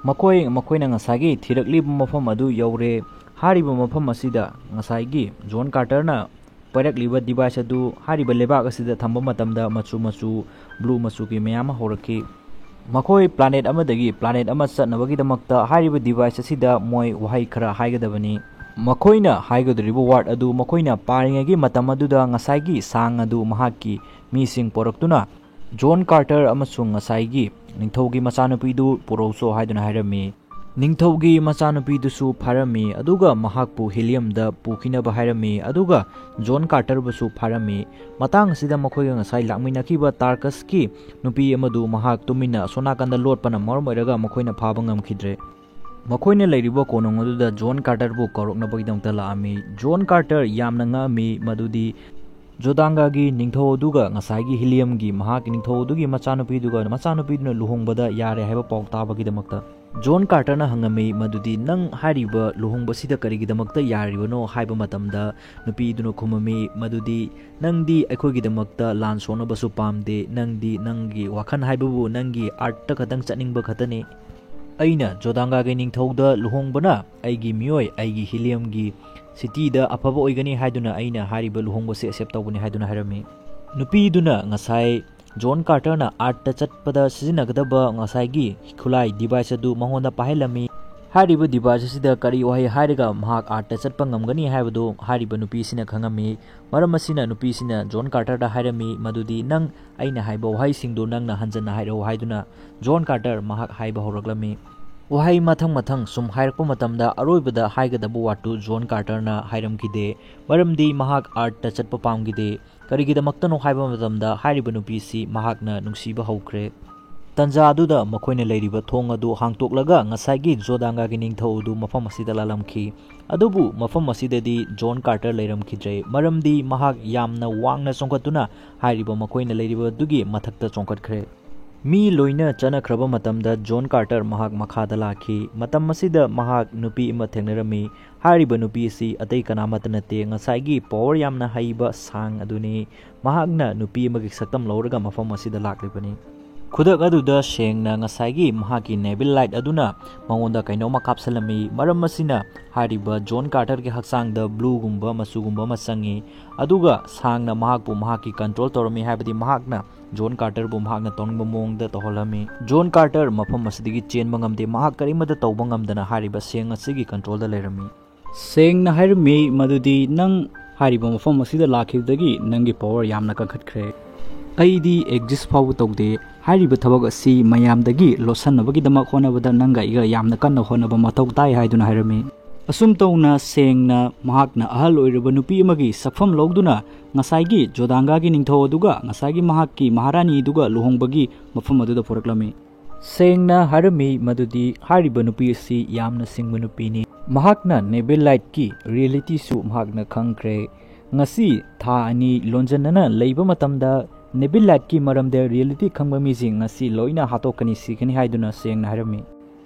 ꯃꯈꯣꯏ, ꯃꯈꯣꯏꯅ ꯉꯁꯥꯏꯒꯤ ꯊꯤꯔꯛꯂꯤꯕ ꯃꯐꯝ ꯑꯗꯨ ꯌꯧꯔꯦ꯫ ꯍꯥꯏꯔꯤꯕ ꯃꯐꯝ ꯑꯁꯤꯗ ꯉꯁꯥꯏꯒꯤ ꯖꯣꯟ ꯀꯥꯔꯇꯔꯅ ꯄꯥꯏꯔꯛꯂꯤꯕ ꯗꯤꯚꯥꯏꯁ ꯑꯗꯨ ꯍꯥꯏꯔꯤꯕ ꯂꯩꯕꯥꯛ ꯑꯁꯤꯗ ꯊꯝꯕ ꯃꯇꯝꯗ ꯃꯆꯨ ꯃꯆꯨ, ꯕ꯭ꯂꯨ ꯃꯆꯨꯒꯤ ꯃꯌꯥꯝ ꯑꯃ ꯍꯧꯔꯛꯈꯤ꯫ ꯃꯈꯣꯏ ꯄ꯭ꯂꯥꯅꯦꯠ ꯑꯃꯗꯒꯤ ꯄ꯭ꯂꯥꯅꯦꯠ ꯑꯃ ꯆꯠꯅꯕꯒꯤꯗꯃꯛꯇ ꯍꯥꯏꯔꯤꯕ ꯗꯤꯚꯥꯏꯁ ꯑꯁꯤꯗ ꯃꯣꯏ ꯋꯥꯍꯩ ꯈꯔ ꯍꯥꯏꯒꯗꯕꯅꯤ꯫ ꯃꯈꯣꯏꯅ ꯍꯥꯏꯒꯗꯧꯔꯤꯕ ꯋꯥꯔꯗ ꯑꯗꯨ ꯃꯈꯣꯏꯅ ꯄꯥꯔꯤꯉꯩꯒꯤ ꯃꯇꯝ ꯑꯗꯨꯗ ꯉꯁꯥꯏꯒꯤ ꯁꯥꯡ ꯑꯗꯨ ꯃꯍꯥꯛꯀꯤ ꯃꯤꯁꯤꯡ ꯄꯨꯔꯛꯇꯨꯅ ꯖꯣꯟ ꯀꯥꯔꯇꯔ ꯑꯃꯁꯨꯡ ꯉꯁꯥꯏꯒꯤ ꯅꯤꯡꯊꯧꯒꯤ ꯃꯆꯥꯅꯨꯄꯤꯗꯨ ꯄꯨꯔꯛꯎꯆꯣ ꯍꯥꯏꯗꯨꯅ ꯍꯥꯏꯔꯝꯃꯤ꯫ ꯅꯤꯡꯊꯧꯒꯤ ꯃꯆꯥꯅꯨꯄꯤꯗꯨꯁꯨ ꯐꯥꯔꯝꯃꯤ, ꯑꯗꯨꯒ ꯃꯍꯥꯛꯄꯨ ꯍꯤꯂꯤꯌꯝꯗ ꯄꯨꯈꯤꯅꯕ ꯍꯥꯏꯔꯝꯃꯤ, ꯑꯗꯨꯒ ꯖꯣꯟ ꯀꯥꯔꯇꯔꯕꯨꯁꯨ ꯐꯥꯔꯝꯃꯤ꯫ ꯃꯇꯥꯡ ꯑꯁꯤꯗ ꯃꯈꯣꯏꯒ ꯉꯁꯥꯏ ꯂꯥꯛꯃꯤꯟꯅꯈꯤꯕ ꯇꯥꯔꯀꯁꯀꯤ ꯅꯨꯄꯤ ꯑꯃꯗꯨ ꯃꯍꯥꯛ ꯇꯨꯃꯤꯟꯅ ꯑꯁꯣꯝ ꯅꯥꯀꯟꯗ ꯂꯣꯠꯄꯅ ꯃꯔꯝ ꯑꯣꯏꯔꯒ ꯃꯈꯣꯏꯅ ꯐꯥꯕ ꯉꯝꯈꯤꯗ꯭ꯔꯦ꯫ ꯃꯈꯣꯏꯅ ꯂꯩꯔꯤꯕ ꯀꯣꯅꯨꯡ ꯑꯗꯨꯗ ꯖꯣꯟ ꯀꯥꯔꯇꯔꯕꯨ ꯀꯧꯔꯛꯅꯕꯒꯤꯗꯃꯛꯇ ꯂꯥꯛꯑꯝꯃꯤ꯫ ꯖꯣꯟ ꯀꯥꯔꯇꯔ ꯌꯥꯝꯅ ꯉꯛꯑꯝꯃꯤ, ꯃꯗꯨꯗꯤ ꯖꯣꯗꯥꯡꯒꯥꯒꯤ ꯅꯤꯡꯊꯧ ꯑꯗꯨꯒ ꯉꯁꯥꯏꯒꯤ ꯍꯤꯂꯤꯌꯝꯒꯤ ꯃꯍꯥꯛꯀꯤ ꯅꯤꯡꯊꯧ ꯑꯗꯨꯒꯤ ꯃꯆꯥꯅꯨꯄꯤꯗꯨꯒ ꯃꯆꯥꯅꯨꯄꯤꯗꯨꯅ ꯂꯨꯍꯣꯡꯕꯗ ꯌꯥꯔꯦ ꯍꯥꯏꯕ ꯄꯥꯎ ꯇꯥꯕꯒꯤꯗꯃꯛꯇ꯫ ꯖꯣꯟ ꯀꯥꯔꯇꯔꯅ ꯍꯪꯉꯝꯃꯤ, ꯃꯗꯨꯗꯤ ꯅꯪ ꯍꯥꯏꯔꯤꯕ ꯂꯨꯍꯣꯡꯕꯁꯤꯗ ꯀꯔꯤꯒꯤꯗꯃꯛꯇ ꯌꯥꯔꯤꯕꯅꯣ ꯍꯥꯏꯕ ꯃꯇꯝꯗ, ꯅꯨꯄꯤꯗꯨꯅ ꯈꯨꯝꯃꯝꯃꯤ, ꯃꯗꯨꯗꯤ ꯅꯪꯗꯤ ꯑꯩꯈꯣꯏꯒꯤꯗꯃꯛꯇ ꯂꯥꯟ ꯁꯣꯛꯅꯕꯁꯨ ꯄꯥꯝꯗꯦ, ꯅꯪꯗꯤ ꯅꯪꯒꯤ ꯋꯥꯈꯜ ꯍꯥꯏꯕꯕꯨ ꯅꯪꯒꯤ ꯑꯥꯔꯠꯇ ꯈꯛꯇꯪ ꯆꯠꯅꯤꯡꯕ ꯈꯛꯇꯅꯤ꯫ ꯑꯩꯅ ꯖꯣꯗꯥꯡꯒꯥꯒꯤ ꯅꯤꯡꯊꯧꯗ ꯂꯨꯍꯣꯡꯕꯅ ꯑꯩꯒꯤ ꯃꯤꯑꯣꯏ, ꯑꯩꯒꯤ ꯍꯤꯂꯤꯌꯝꯒꯤ ꯁꯤꯇꯤꯗ ꯑꯐꯕ ꯑꯣꯏꯒꯅꯤ ꯍꯥꯏꯗꯨꯅ ꯑꯩꯅ ꯍꯥꯏꯔꯤꯕ ꯂꯨꯍꯣꯡꯕꯁꯤ ꯑꯦꯛꯁꯦꯞ ꯇꯧꯕꯅꯤ ꯍꯥꯏꯗꯨꯅ ꯍꯥꯏꯔꯝꯃꯤ꯫ ꯅꯨꯄꯤꯗꯨꯅ ꯉꯁꯥꯏ ꯖꯣꯟ ꯀꯥꯔꯇꯔꯅ ꯑꯥꯔꯠꯇ ꯆꯠꯄꯗ ꯁꯤꯖꯤꯟꯅꯒꯗꯕ ꯉꯁꯥꯏꯒꯤ ꯈꯨꯠꯂꯥꯏ, ꯗꯤꯚꯥꯏꯁ ꯑꯗꯨ ꯃꯉꯣꯟꯗ ꯄꯥꯏꯍꯜꯂꯝꯃꯤ꯫ ꯍꯥꯏꯔꯤꯕ ꯗꯤꯚꯥꯏꯁ ꯑꯁꯤꯗ ꯀꯔꯤ ꯋꯥꯍꯩ ꯍꯥꯏꯔꯒ ꯃꯍꯥꯛ ꯑꯥꯔꯠꯇ ꯆꯠꯄ ꯉꯝꯒꯅꯤ ꯍꯥꯏꯕꯗꯨ ꯍꯥꯏꯔꯤꯕ ꯅꯨꯄꯤꯁꯤꯅ ꯈꯪꯉꯝꯃꯤ꯫ ꯃꯔꯝ ꯑꯁꯤꯅ ꯅꯨꯄꯤꯁꯤꯅ ꯖꯣꯟ ꯀꯥꯔꯇꯔꯗ ꯍꯥꯏꯔꯝꯃꯤ, ꯃꯗꯨꯗꯤ ꯅꯪ ꯑꯩꯅ ꯍꯥꯏꯕ ꯋꯥꯍꯩꯁꯤꯡꯗꯨ ꯅꯪꯅ ꯍꯟꯖꯟꯅ ꯍꯥꯏꯔꯛꯎ ꯍꯥꯏꯗꯨꯅ ꯖꯣꯟ ꯀꯥꯔꯇꯔ ꯃꯍꯥꯛ ꯍꯥꯏꯕ ꯍꯧꯔꯛꯂꯝꯃꯤ꯫ ꯋꯥꯍꯩ ꯃꯊꯪ ꯃꯊꯪ ꯁꯨꯝ ꯍꯥꯏꯔꯛꯄ ꯃꯇꯝꯗ ꯑꯔꯣꯏꯕꯗ ꯍꯥꯏꯒꯗꯕ ꯋꯥꯔꯗꯇꯨ ꯖꯣꯟ ꯀꯥꯔꯇꯔꯅ ꯍꯥꯏꯔꯝꯈꯤꯗꯦ, ꯃꯔꯝꯗꯤ ꯃꯍꯥꯛ ꯑꯥꯔꯠꯇ ꯆꯠꯄ ꯄꯥꯝꯈꯤꯗꯦ꯫ ꯀꯔꯤꯒꯤꯗꯃꯛꯇꯅꯣ ꯍꯥꯏꯕ ꯃꯇꯝꯗ ꯍꯥꯏꯔꯤꯕ ꯅꯨꯄꯤꯁꯤ ꯃꯍꯥꯛꯅ ꯅꯨꯡꯁꯤꯕ ꯍꯧꯈ꯭ꯔꯦ꯫ ꯇꯟꯖꯥ ꯑꯗꯨꯗ ꯃꯈꯣꯏꯅ ꯂꯩꯔꯤꯕ ꯊꯣꯡ ꯑꯗꯨ ꯍꯥꯡꯇꯣꯛꯂꯒ ꯉꯁꯥꯏꯒꯤ ꯖꯣꯗꯥꯡꯒꯥꯒꯤ ꯅꯤꯡꯊꯧ ꯑꯗꯨ ꯃꯐꯝ ꯑꯁꯤꯗ ꯂꯥꯛꯂꯝꯈꯤ꯫ ꯑꯗꯨꯕꯨ ꯃꯐꯝ ꯑꯁꯤꯗꯗꯤ ꯖꯣꯟ ꯀꯥꯔꯇꯔ ꯂꯩꯔꯝꯈꯤꯗ꯭ꯔꯦ, ꯃꯔꯝꯗꯤ ꯃꯍꯥꯛ ꯌꯥꯝꯅ ꯋꯥꯡꯅ ꯆꯣꯡꯈꯠꯇꯨꯅ ꯍꯥꯏꯔꯤꯕ ꯃꯈꯣꯏꯅ ꯂꯩꯔꯤꯕ ꯑꯗꯨꯒꯤ ꯃꯊꯛꯇ ꯆꯣꯡꯈꯠꯈ꯭ꯔꯦ꯫ ꯃꯤ ꯂꯣꯏꯅ ꯆꯠꯅꯈ꯭ꯔꯕ ꯃꯇꯝꯗ ꯖꯣꯟ ꯀꯥꯔꯇꯔ ꯃꯍꯥꯛ ꯃꯈꯥꯗ ꯂꯥꯛꯈꯤ꯫ ꯃꯇꯝ ꯑꯁꯤꯗ ꯃꯍꯥꯛ ꯅꯨꯄꯤ ꯑꯃ ꯊꯦꯡꯅꯔꯝꯃꯤ꯫ ꯍꯥꯏꯔꯤꯕ ꯅꯨꯄꯤ ꯑꯁꯤ ꯑꯇꯩ ꯀꯅꯥꯃꯠꯇ ꯅꯠꯇꯦ, ꯉꯁꯥꯏꯒꯤ ꯄꯋꯔ ꯌꯥꯝꯅ ꯍꯩꯕ ꯁꯥꯡ ꯑꯗꯨꯅꯤ꯫ ꯃꯍꯥꯛꯅ ꯅꯨꯄꯤ ꯑꯃꯒꯤ ꯁꯛꯇꯝ ꯂꯧꯔꯒ ꯃꯐꯝ ꯑꯁꯤꯗ ꯂꯥꯛꯂꯤꯕꯅꯤ꯫ ꯈꯨꯗꯛ ꯑꯗꯨꯗ ꯁꯦꯡꯅ ꯉꯁꯥꯏꯒꯤ ꯃꯍꯥꯛꯀꯤ ꯅꯦꯚꯤꯜ ꯂꯥꯏꯠ ꯑꯗꯨꯅ ꯃꯉꯣꯟꯗ ꯀꯩꯅꯣꯝꯃ ꯀꯥꯞꯁꯤꯜꯂꯝꯃꯤ꯫ ꯃꯔꯝ ꯑꯁꯤꯅ ꯍꯥꯏꯔꯤꯕ ꯖꯣꯟ ꯀꯥꯔꯇꯔꯒꯤ ꯍꯛꯆꯥꯡꯗ ꯕ꯭ꯂꯨꯒꯨꯝꯕ ꯃꯆꯨꯒꯨꯝꯕ ꯑꯃ ꯆꯪꯉꯤ, ꯑꯗꯨꯒ ꯁꯥꯡꯅ ꯃꯍꯥꯛꯄꯨ ꯃꯍꯥꯛꯀꯤ ꯀꯟꯇ꯭ꯔꯣꯜ ꯇꯧꯔꯝꯃꯤ, ꯍꯥꯏꯕꯗꯤ ꯃꯍꯥꯛꯅ ꯖꯣꯟ ꯀꯥꯔꯇꯔꯕꯨ ꯃꯍꯥꯛꯅ ꯇꯧꯅꯤꯡꯕ ꯃꯑꯣꯡꯗ ꯇꯧꯍꯜꯂꯝꯃꯤ꯫ ꯖꯣꯟ ꯀꯥꯔꯇꯔ ꯃꯐꯝ ꯑꯁꯤꯗꯒꯤ ꯆꯦꯟꯕ ꯉꯝꯗꯦ, ꯃꯍꯥꯛ ꯀꯔꯤꯃꯠꯇ ꯇꯧꯕ ꯉꯝꯗꯅ ꯍꯥꯏꯔꯤꯕ ꯁꯦꯡ ꯑꯁꯤꯒꯤ ꯀꯟꯇ꯭ꯔꯣꯜꯗ ꯂꯩꯔꯝꯃꯤ꯫ ꯁꯦꯡꯅ ꯍꯥꯏꯔꯝꯃꯤ ꯃꯗꯨꯗꯤ ꯅꯪ ꯍꯥꯏꯔꯤꯕ ꯃꯐꯝ ꯑꯁꯤꯗ ꯂꯥꯛꯈꯤꯕꯗꯒꯤ ꯅꯪꯒꯤ ꯄꯋꯔ ꯌꯥꯝꯅ ꯀꯟꯈꯠꯈ꯭ꯔꯦ꯫ ꯑꯩꯗꯤ ꯑꯦꯛꯖꯤꯁ ꯐꯥꯎꯕ ꯇꯧꯗꯦ꯫ ꯍꯥꯏꯔꯤꯕ ꯊꯕꯛ ꯑꯁꯤ ꯃꯌꯥꯝꯗꯒꯤ ꯂꯣꯠꯁꯟꯅꯕꯒꯤꯗꯃꯛ ꯍꯣꯠꯅꯕꯗ ꯅꯪꯒ ꯑꯩꯒ ꯌꯥꯝꯅ ꯀꯟꯅ ꯍꯣꯠꯅꯕ ꯃꯊꯧ ꯇꯥꯏ ꯍꯥꯏꯗꯨꯅ ꯍꯥꯏꯔꯝꯃꯤ꯫ ꯑꯁꯨꯝ ꯇꯧꯅ ꯁꯦꯡꯅ ꯃꯍꯥꯛꯅ ꯑꯍꯜ ꯑꯣꯏꯔꯕ ꯅꯨꯄꯤ ꯑꯃꯒꯤ ꯁꯛꯐꯝ ꯂꯧꯗꯨꯅ ꯉꯁꯥꯏꯒꯤ ꯖꯣꯗꯥꯡꯒꯥꯒꯤ ꯅꯤꯡꯊꯧ ꯑꯗꯨꯒ ꯉꯁꯥꯏꯒꯤ ꯃꯍꯥꯛꯀꯤ ꯃꯍꯥꯔꯥꯅꯤ ꯑꯗꯨꯒ ꯂꯨꯍꯣꯡꯕꯒꯤ ꯃꯐꯝ ꯑꯗꯨꯗ ꯄꯨꯔꯛꯂꯝꯃꯤ꯫ ꯁꯦꯡꯅ ꯍꯥꯏꯔꯝꯃꯤ ꯃꯗꯨꯗꯤ ꯍꯥꯏꯔꯤꯕ ꯅꯨꯄꯤ ꯑꯁꯤ ꯌꯥꯝꯅ ꯁꯤꯡꯕ ꯅꯨꯄꯤꯅꯤ꯫ ꯃꯍꯥꯛꯅ ꯅꯦꯕꯤꯜ ꯂꯥꯏꯠꯀꯤ ꯔꯤꯌꯦꯂꯤꯇꯤꯁꯨ ꯃꯍꯥꯛꯅ ꯈꯪꯈ꯭ꯔꯦ꯫ ꯉꯁꯤ ꯊꯥ ꯑꯅꯤ ꯂꯣꯟꯖꯟꯅꯅ ꯂꯩꯕ ꯃꯇꯝꯗ ꯅꯦꯕꯤꯜ ꯂꯥꯏꯠꯀꯤ ꯃꯔꯝꯗ ꯔꯤꯌꯦꯂꯤꯇꯤ ꯈꯪꯕ ꯃꯤꯁꯤꯡ ꯉꯁꯤ ꯂꯣꯏꯅ ꯍꯥꯠꯇꯣꯛꯀꯅꯤ, ꯁꯤꯒꯅꯤ ꯍꯥꯏꯗꯨꯅ ꯁꯦꯡꯅ ꯍꯥꯏꯔꯝꯃꯤ꯫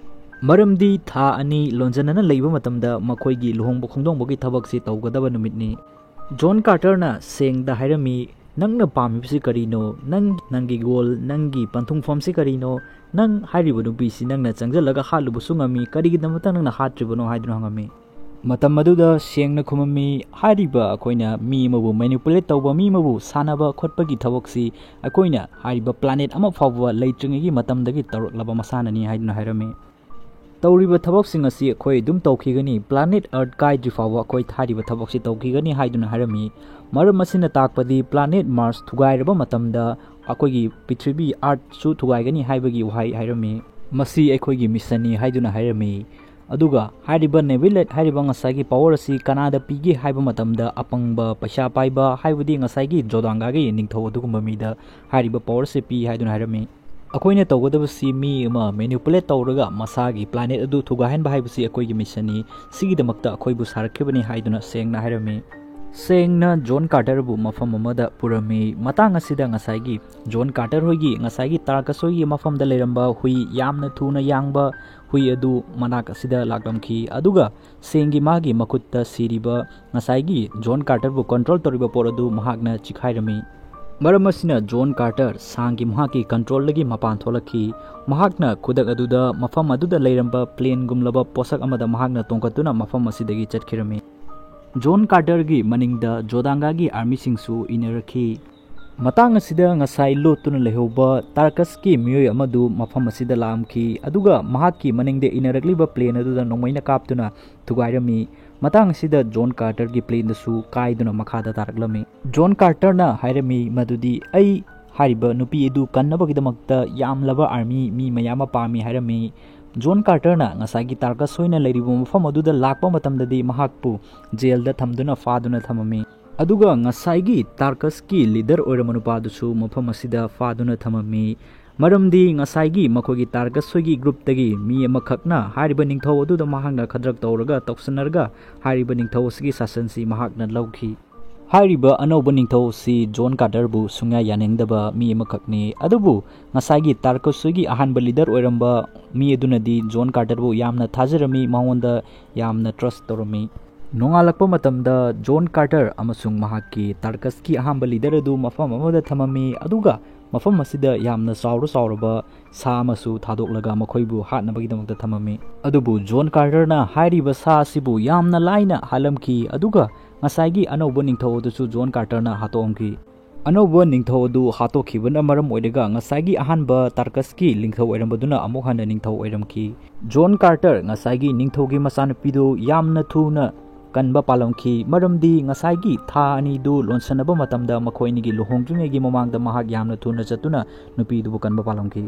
ꯃꯔꯝꯗꯤ ꯊꯥ ꯑꯅꯤ ꯂꯣꯟꯖꯟꯅꯅ ꯂꯩꯕ ꯃꯇꯝꯗ ꯃꯈꯣꯏꯒꯤ ꯂꯨꯍꯣꯡꯕ ꯈꯣꯡꯗꯣꯡꯕꯒꯤ ꯊꯕꯛꯁꯤ ꯇꯧꯒꯗꯕ ꯅꯨꯃꯤꯠꯅꯤ꯫ ꯖꯣꯟ ꯀꯥꯔꯇꯔꯅ ꯁꯦꯡꯗ ꯍꯥꯏꯔꯝꯃꯤ, "ꯅꯪꯅ ꯄꯥꯝꯃꯤꯕꯁꯤ ꯀꯔꯤꯅꯣ? ꯅꯪ, ꯅꯪꯒꯤ ꯒꯣꯜ, ꯅꯪꯒꯤ ꯄꯟꯊꯨꯡꯐꯝꯁꯤ ꯀꯔꯤꯅꯣ? ꯅꯪ ꯍꯥꯏꯔꯤꯕ ꯅꯨꯄꯤꯁꯤ ꯅꯪꯅ ꯆꯪꯁꯤꯜꯂꯒ ꯍꯥꯠꯂꯨꯕꯁꯨ ꯉꯝꯃꯤ, ꯀꯔꯤꯒꯤꯗꯃꯛꯇ ꯅꯪꯅ ꯍꯥꯠꯇ꯭ꯔꯤꯕꯅꯣ?" ꯍꯥꯏꯗꯨꯅ ꯍꯪꯉꯝꯃꯤ꯫ ꯃꯇꯝ ꯑꯗꯨꯗ ꯁꯦꯡꯅ ꯈꯨꯝꯃꯝꯃꯤ, "ꯍꯥꯏꯔꯤꯕ ꯑꯩꯈꯣꯏꯅ ꯃꯤ ꯑꯃꯕꯨ ꯃꯦꯅꯤꯄꯨꯂꯦꯠ ꯇꯧꯕ, ꯃꯤ ꯑꯃꯕꯨ ꯁꯥꯟꯅꯕ ꯈꯣꯠꯄꯒꯤ ꯊꯕꯛꯁꯤ ꯑꯩꯈꯣꯏꯅ ꯍꯥꯏꯔꯤꯕ ꯄ꯭ꯂꯥꯅꯦꯠ ꯑꯃ ꯐꯥꯎꯕ ꯂꯩꯇ꯭ꯔꯤꯉꯩꯒꯤ ꯃꯇꯝꯗꯒꯤ ꯇꯧꯔꯛꯂꯕ ꯃꯁꯥꯟꯅꯅꯤ" ꯍꯥꯏꯗꯨꯅ ꯍꯥꯏꯔꯝꯃꯤ꯫ "ꯇꯧꯔꯤꯕ ꯊꯕꯛꯁꯤꯡ ꯑꯁꯤ ꯑꯩꯈꯣꯏ ꯑꯗꯨꯝ ꯇꯧꯈꯤꯒꯅꯤ, ꯄ꯭ꯂꯥꯅꯦꯠ ꯑꯔꯠ ꯀꯥꯏꯗ꯭ꯔꯤ ꯐꯥꯎꯕ ꯑꯩꯈꯣꯏ ꯍꯥꯏꯔꯤꯕ ꯊꯕꯛꯁꯤ ꯇꯧꯈꯤꯒꯅꯤ" ꯍꯥꯏꯗꯨꯅ ꯍꯥꯏꯔꯝꯃꯤ꯫ ꯃꯔꯝ ꯑꯁꯤꯅ ꯇꯥꯛꯄꯗꯤ ꯄ꯭ꯂꯥꯅꯦꯠ ꯃꯥꯔꯁ ꯊꯨꯒꯥꯏꯔꯕ ꯃꯇꯝꯗ ꯑꯩꯈꯣꯏꯒꯤ ꯄ꯭ꯔꯤꯊꯤꯕꯤ ꯑꯥꯔꯠꯁꯨ ꯊꯨꯒꯥꯏꯒꯅꯤ ꯍꯥꯏꯕꯒꯤ ꯋꯥꯍꯩ ꯍꯥꯏꯔꯝꯃꯤ꯫ "ꯃꯁꯤ ꯑꯩꯈꯣꯏꯒꯤ ꯃꯤꯁꯟꯅꯤ" ꯍꯥꯏꯗꯨꯅ ꯍꯥꯏꯔꯝꯃꯤ꯫ ꯑꯗꯨꯒ ꯍꯥꯏꯔꯤꯕ ꯅꯦꯕꯤꯂꯦꯠ ꯍꯥꯏꯔꯤꯕ ꯉꯁꯥꯏꯒꯤ ꯄꯋꯔ ꯑꯁꯤ ꯀꯅꯥꯗ ꯄꯤꯒꯦ ꯍꯥꯏꯕ ꯃꯇꯝꯗ ꯑꯄꯪꯕ, ꯄꯩꯁꯥ ꯄꯥꯏꯕ, ꯍꯥꯏꯕꯗꯤ ꯉꯁꯥꯏꯒꯤ ꯖꯣꯗꯥꯡꯒꯥꯒꯤ ꯅꯤꯡꯊꯧ ꯑꯗꯨꯒꯨꯝꯕ ꯃꯤꯗ ꯍꯥꯏꯔꯤꯕ ꯄꯋꯔ ꯑꯁꯤ ꯄꯤ ꯍꯥꯏꯗꯨꯅ ꯍꯥꯏꯔꯝꯃꯤ꯫ "ꯑꯩꯈꯣꯏꯅ ꯇꯧꯒꯗꯕꯁꯤ ꯃꯤ ꯑꯃ ꯃꯦꯅꯤꯄꯨꯂꯦꯠ ꯇꯧꯔꯒ ꯃꯁꯥꯒꯤ ꯄ꯭ꯂꯥꯅꯦꯠ ꯑꯗꯨ ꯊꯨꯒꯥꯏꯍꯟꯕ ꯍꯥꯏꯕꯁꯤ ꯑꯩꯈꯣꯏꯒꯤ ꯃꯤꯁꯟꯅꯤ꯫ ꯁꯤꯒꯤꯗꯃꯛꯇ ꯑꯩꯈꯣꯏꯕꯨ ꯁꯥꯔꯛꯈꯤꯕꯅꯤ" ꯍꯥꯏꯗꯨꯅ ꯁꯦꯡꯅ ꯍꯥꯏꯔꯝꯃꯤ꯫ ꯁꯦꯡꯅ ꯖꯣꯟ ꯀꯥꯔꯇꯔꯕꯨ ꯃꯐꯝ ꯑꯃꯗ ꯄꯨꯔꯝꯃꯤ꯫ ꯃꯇꯥꯡ ꯑꯁꯤꯗ ꯉꯁꯥꯏꯒꯤ ꯖꯣꯟ ꯀꯥꯔꯇꯔ ꯍꯣꯏꯒꯤ, ꯉꯁꯥꯏꯒꯤ ꯇꯥꯔꯀꯁ ꯍꯣꯏꯒꯤ ꯃꯐꯝꯗ ꯂꯩꯔꯝꯕ ꯍꯨꯏ, ꯌꯥꯝꯅ ꯊꯨꯅ ꯌꯥꯡꯕ ꯍꯨꯏ ꯑꯗꯨ ꯃꯅꯥꯛ ꯑꯁꯤꯗ ꯂꯥꯛꯂꯝꯈꯤ꯫ ꯑꯗꯨꯒ ꯁꯦꯡꯒꯤ ꯃꯥꯒꯤ ꯃꯈꯨꯠꯇ ꯁꯤꯔꯤꯕ ꯉꯁꯥꯏꯒꯤ ꯖꯣꯟ ꯀꯥꯔꯇꯔꯕꯨ ꯀꯟꯇ꯭ꯔꯣꯜ ꯇꯧꯔꯤꯕ ꯄꯣꯠ ꯑꯗꯨ ꯃꯍꯥꯛꯅ ꯆꯤꯈꯥꯏꯔꯝꯃꯤ꯫ ꯃꯔꯝ ꯑꯁꯤꯅ ꯖꯣꯟ ꯀꯥꯔꯇꯔ ꯁꯥꯡꯒꯤ ꯃꯍꯥꯛꯀꯤ ꯀꯟꯇ꯭ꯔꯣꯜꯗꯒꯤ ꯃꯄꯥꯟ ꯊꯣꯛꯂꯛꯈꯤ꯫ ꯃꯍꯥꯛꯅ ꯈꯨꯗꯛ ꯑꯗꯨꯗ ꯃꯐꯝ ꯑꯗꯨꯗ ꯂꯩꯔꯝꯕ ꯄ꯭ꯂꯦꯟꯒꯨꯝꯂꯕ ꯄꯣꯠꯁꯛ ꯑꯃꯗ ꯃꯍꯥꯛꯅ ꯇꯣꯡꯈꯠꯇꯨꯅ ꯃꯐꯝ ꯑꯁꯤꯗꯒꯤ ꯆꯠꯈꯤꯔꯝꯃꯤ꯫ ꯖꯣꯟ ꯀꯥꯔꯇꯔꯒꯤ ꯃꯅꯤꯡꯗ ꯖꯣꯗꯥꯡꯒꯥꯒꯤ ꯑꯥꯔꯃꯤꯁꯤꯡꯁꯨ ꯏꯟꯅꯔꯛꯈꯤ꯫ ꯃꯇꯥꯡ ꯑꯁꯤꯗ ꯉꯁꯥꯏ ꯂꯣꯠꯇꯨꯅ ꯂꯩꯍꯧꯕ ꯇꯥꯔꯀꯁꯀꯤ ꯃꯤꯑꯣꯏ ꯑꯃꯗꯨ ꯃꯐꯝ ꯑꯁꯤꯗ ꯂꯥꯛꯂꯝꯈꯤ, ꯑꯗꯨꯒ ꯃꯍꯥꯛꯀꯤ ꯃꯅꯤꯡꯗ ꯏꯟꯅꯔꯛꯂꯤꯕ ꯄ꯭ꯂꯦꯟ ꯑꯗꯨꯗ ꯅꯣꯡꯃꯩꯅ ꯀꯥꯞꯇꯨꯅ ꯊꯨꯒꯥꯏꯔꯝꯃꯤ꯫ ꯃꯇꯥꯡ ꯑꯁꯤꯗ ꯖꯣꯟ ꯀꯥꯔꯇꯔꯒꯤ ꯄ꯭ꯂꯦꯟꯗꯁꯨ ꯀꯥꯏꯗꯨꯅ ꯃꯈꯥꯗ ꯇꯥꯔꯛꯂꯝꯃꯤ꯫ ꯖꯣꯟ ꯀꯥꯔꯇꯔꯅ ꯍꯥꯏꯔꯝꯃꯤ ꯃꯗꯨꯗꯤ, "ꯑꯩ ꯍꯥꯏꯔꯤꯕ ꯅꯨꯄꯤ ꯑꯗꯨ ꯀꯟꯅꯕꯒꯤꯗꯃꯛꯇ ꯌꯥꯝꯂꯕ ꯑꯥꯔꯃꯤ ꯃꯤ ꯃꯌꯥꯝ ꯑꯃ ꯄꯥꯝꯃꯤ ꯍꯥꯏꯔꯝꯃꯤ꯫ ꯖꯣꯟ ꯀꯥꯔꯇꯔꯅ ꯉꯁꯥꯏꯒꯤ ꯇꯥꯔꯀꯁ ꯍꯣꯏꯅ ꯂꯩꯔꯤꯕ ꯃꯐꯝ ꯑꯗꯨꯗ ꯂꯥꯛꯄ ꯃꯇꯝꯗꯗꯤ ꯃꯍꯥꯛꯄꯨ ꯖꯦꯜꯗ ꯊꯝꯗꯨꯅ ꯐꯥꯗꯨꯅ ꯊꯝꯃꯝꯃꯤ꯫ ꯑꯗꯨꯒ ꯉꯁꯥꯏꯒꯤ ꯇꯥꯔꯀꯁꯀꯤ ꯂꯤꯗꯔ ꯑꯣꯏꯔꯝꯕ ꯅꯨꯄꯥꯗꯨꯁꯨ ꯃꯐꯝ ꯑꯁꯤꯗ ꯐꯥꯗꯨꯅ ꯊꯝꯃꯝꯃꯤ꯫ ꯃꯔꯝꯗꯤ ꯉꯁꯥꯏꯒꯤ ꯃꯈꯣꯏꯒꯤ ꯇꯥꯔꯀꯁ ꯍꯣꯏꯒꯤ ꯒ꯭ꯔꯨꯞꯇꯒꯤ ꯃꯤ ꯑꯃꯈꯛꯅ ꯍꯥꯏꯔꯤꯕ ꯅꯤꯡꯊꯧ ꯑꯗꯨꯗ ꯃꯍꯥꯛꯅ ꯈꯗ꯭ꯔꯛ ꯇꯧꯔꯒ ꯇꯧꯁꯤꯟꯅꯔꯒ ꯍꯥꯏꯔꯤꯕ ꯅꯤꯡꯊꯧ ꯑꯁꯤꯒꯤ ꯁꯥꯁꯟꯁꯤ ꯃꯍꯥꯛꯅ ꯂꯧꯈꯤ꯫ ꯍꯥꯏꯔꯤꯕ ꯑꯅꯧꯕ ꯅꯤꯡꯊꯧ ꯑꯁꯤ ꯖꯣꯟ ꯀꯥꯔꯇꯔꯕꯨ ꯁꯨꯡꯌꯥ ꯌꯥꯅꯤꯡꯗꯕ ꯃꯤ ꯑꯃꯈꯛꯅꯤ꯫ ꯑꯗꯨꯕꯨ ꯉꯁꯥꯏꯒꯤ ꯇꯥꯔꯀꯁ ꯍꯣꯏꯒꯤ ꯑꯍꯥꯟꯕ ꯂꯤꯗꯔ ꯑꯣꯏꯔꯝꯕ ꯃꯤ ꯑꯗꯨꯅꯗꯤ ꯖꯣꯟ ꯀꯥꯔꯇꯔꯕꯨ ꯌꯥꯝꯅ ꯊꯥꯖꯔꯝꯃꯤ, ꯃꯉꯣꯟꯗ ꯌꯥꯝꯅ ꯇ꯭ꯔꯁ ꯇꯧꯔꯝꯃꯤ꯫ ꯅꯣꯡꯉꯥꯜꯂꯛꯄ ꯃꯇꯝꯗ ꯖꯣꯟ ꯀꯥꯔꯇꯔ ꯑꯃꯁꯨꯡ ꯃꯍꯥꯛꯀꯤ ꯇꯥꯔꯀꯁꯀꯤ ꯑꯍꯥꯟꯕ ꯂꯤꯗꯔ ꯑꯗꯨ ꯃꯐꯝ ꯑꯃꯗ ꯊꯝꯃꯝꯃꯤ, ꯑꯗꯨꯒ ꯃꯐꯝ ꯑꯁꯤꯗ ꯌꯥꯝꯅ ꯆꯥꯎꯔ ꯆꯥꯎꯔꯕ ꯁꯥ ꯑꯃꯁꯨ ꯊꯥꯗꯣꯛꯂꯒ ꯃꯈꯣꯏꯕꯨ ꯍꯥꯠꯅꯕꯒꯤꯗꯃꯛꯇ ꯊꯝꯃꯝꯃꯤ꯫ ꯑꯗꯨꯕꯨ ꯖꯣꯟ ꯀꯥꯔꯇꯔꯅ ꯍꯥꯏꯔꯤꯕ ꯁꯥ ꯑꯁꯤꯕꯨ ꯌꯥꯝꯅ ꯂꯥꯏꯅ ꯍꯥꯠꯂꯝꯈꯤ, ꯑꯗꯨꯒ ꯉꯁꯥꯏꯒꯤ ꯑꯅꯧꯕ ꯅꯤꯡꯊꯧ ꯑꯗꯨꯁꯨ ꯖꯣꯟ ꯀꯥꯔꯇꯔꯅ ꯍꯥꯠꯇꯣꯛꯂꯝꯈꯤ꯫ ꯑꯅꯧꯕ ꯅꯤꯡꯊꯧ ꯑꯗꯨ ꯍꯥꯠꯇꯣꯛꯈꯤꯕꯅ ꯃꯔꯝ ꯑꯣꯏꯔꯒ ꯉꯁꯥꯏꯒꯤ ꯑꯍꯥꯟꯕ ꯇꯥꯔꯀꯁꯀꯤ ꯅꯤꯡꯊꯧ ꯑꯣꯏꯔꯝꯕꯗꯨꯅ ꯑꯃꯨꯛ ꯍꯟꯅ ꯅꯤꯡꯊꯧ ꯑꯣꯏꯔꯝꯈꯤ꯫ ꯖꯣꯟ ꯀꯥꯔꯇꯔ ꯉꯁꯥꯏꯒꯤ ꯅꯤꯡꯊꯧꯒꯤ ꯃꯆꯥꯅꯨꯄꯤꯗꯨ ꯌꯥꯝꯅ ꯊꯨꯅ ꯀꯟꯕ ꯄꯥꯜꯂꯝꯈꯤ, ꯃꯔꯝꯗꯤ ꯉꯁꯥꯏꯒꯤ ꯊꯥ ꯑꯅꯤꯗꯨ ꯂꯣꯟꯁꯤꯟꯅꯕ ꯃꯇꯝꯗ ꯃꯈꯣꯏ ꯑꯅꯤꯒꯤ ꯂꯨꯍꯣꯡꯗ꯭ꯔꯤꯉꯩꯒꯤ ꯃꯃꯥꯡꯗ ꯃꯍꯥꯛ ꯌꯥꯝꯅ ꯊꯨꯅ ꯆꯠꯇꯨꯅ ꯅꯨꯄꯤꯗꯨꯕꯨ ꯀꯟꯕ ꯄꯥꯜꯂꯝꯈꯤ꯫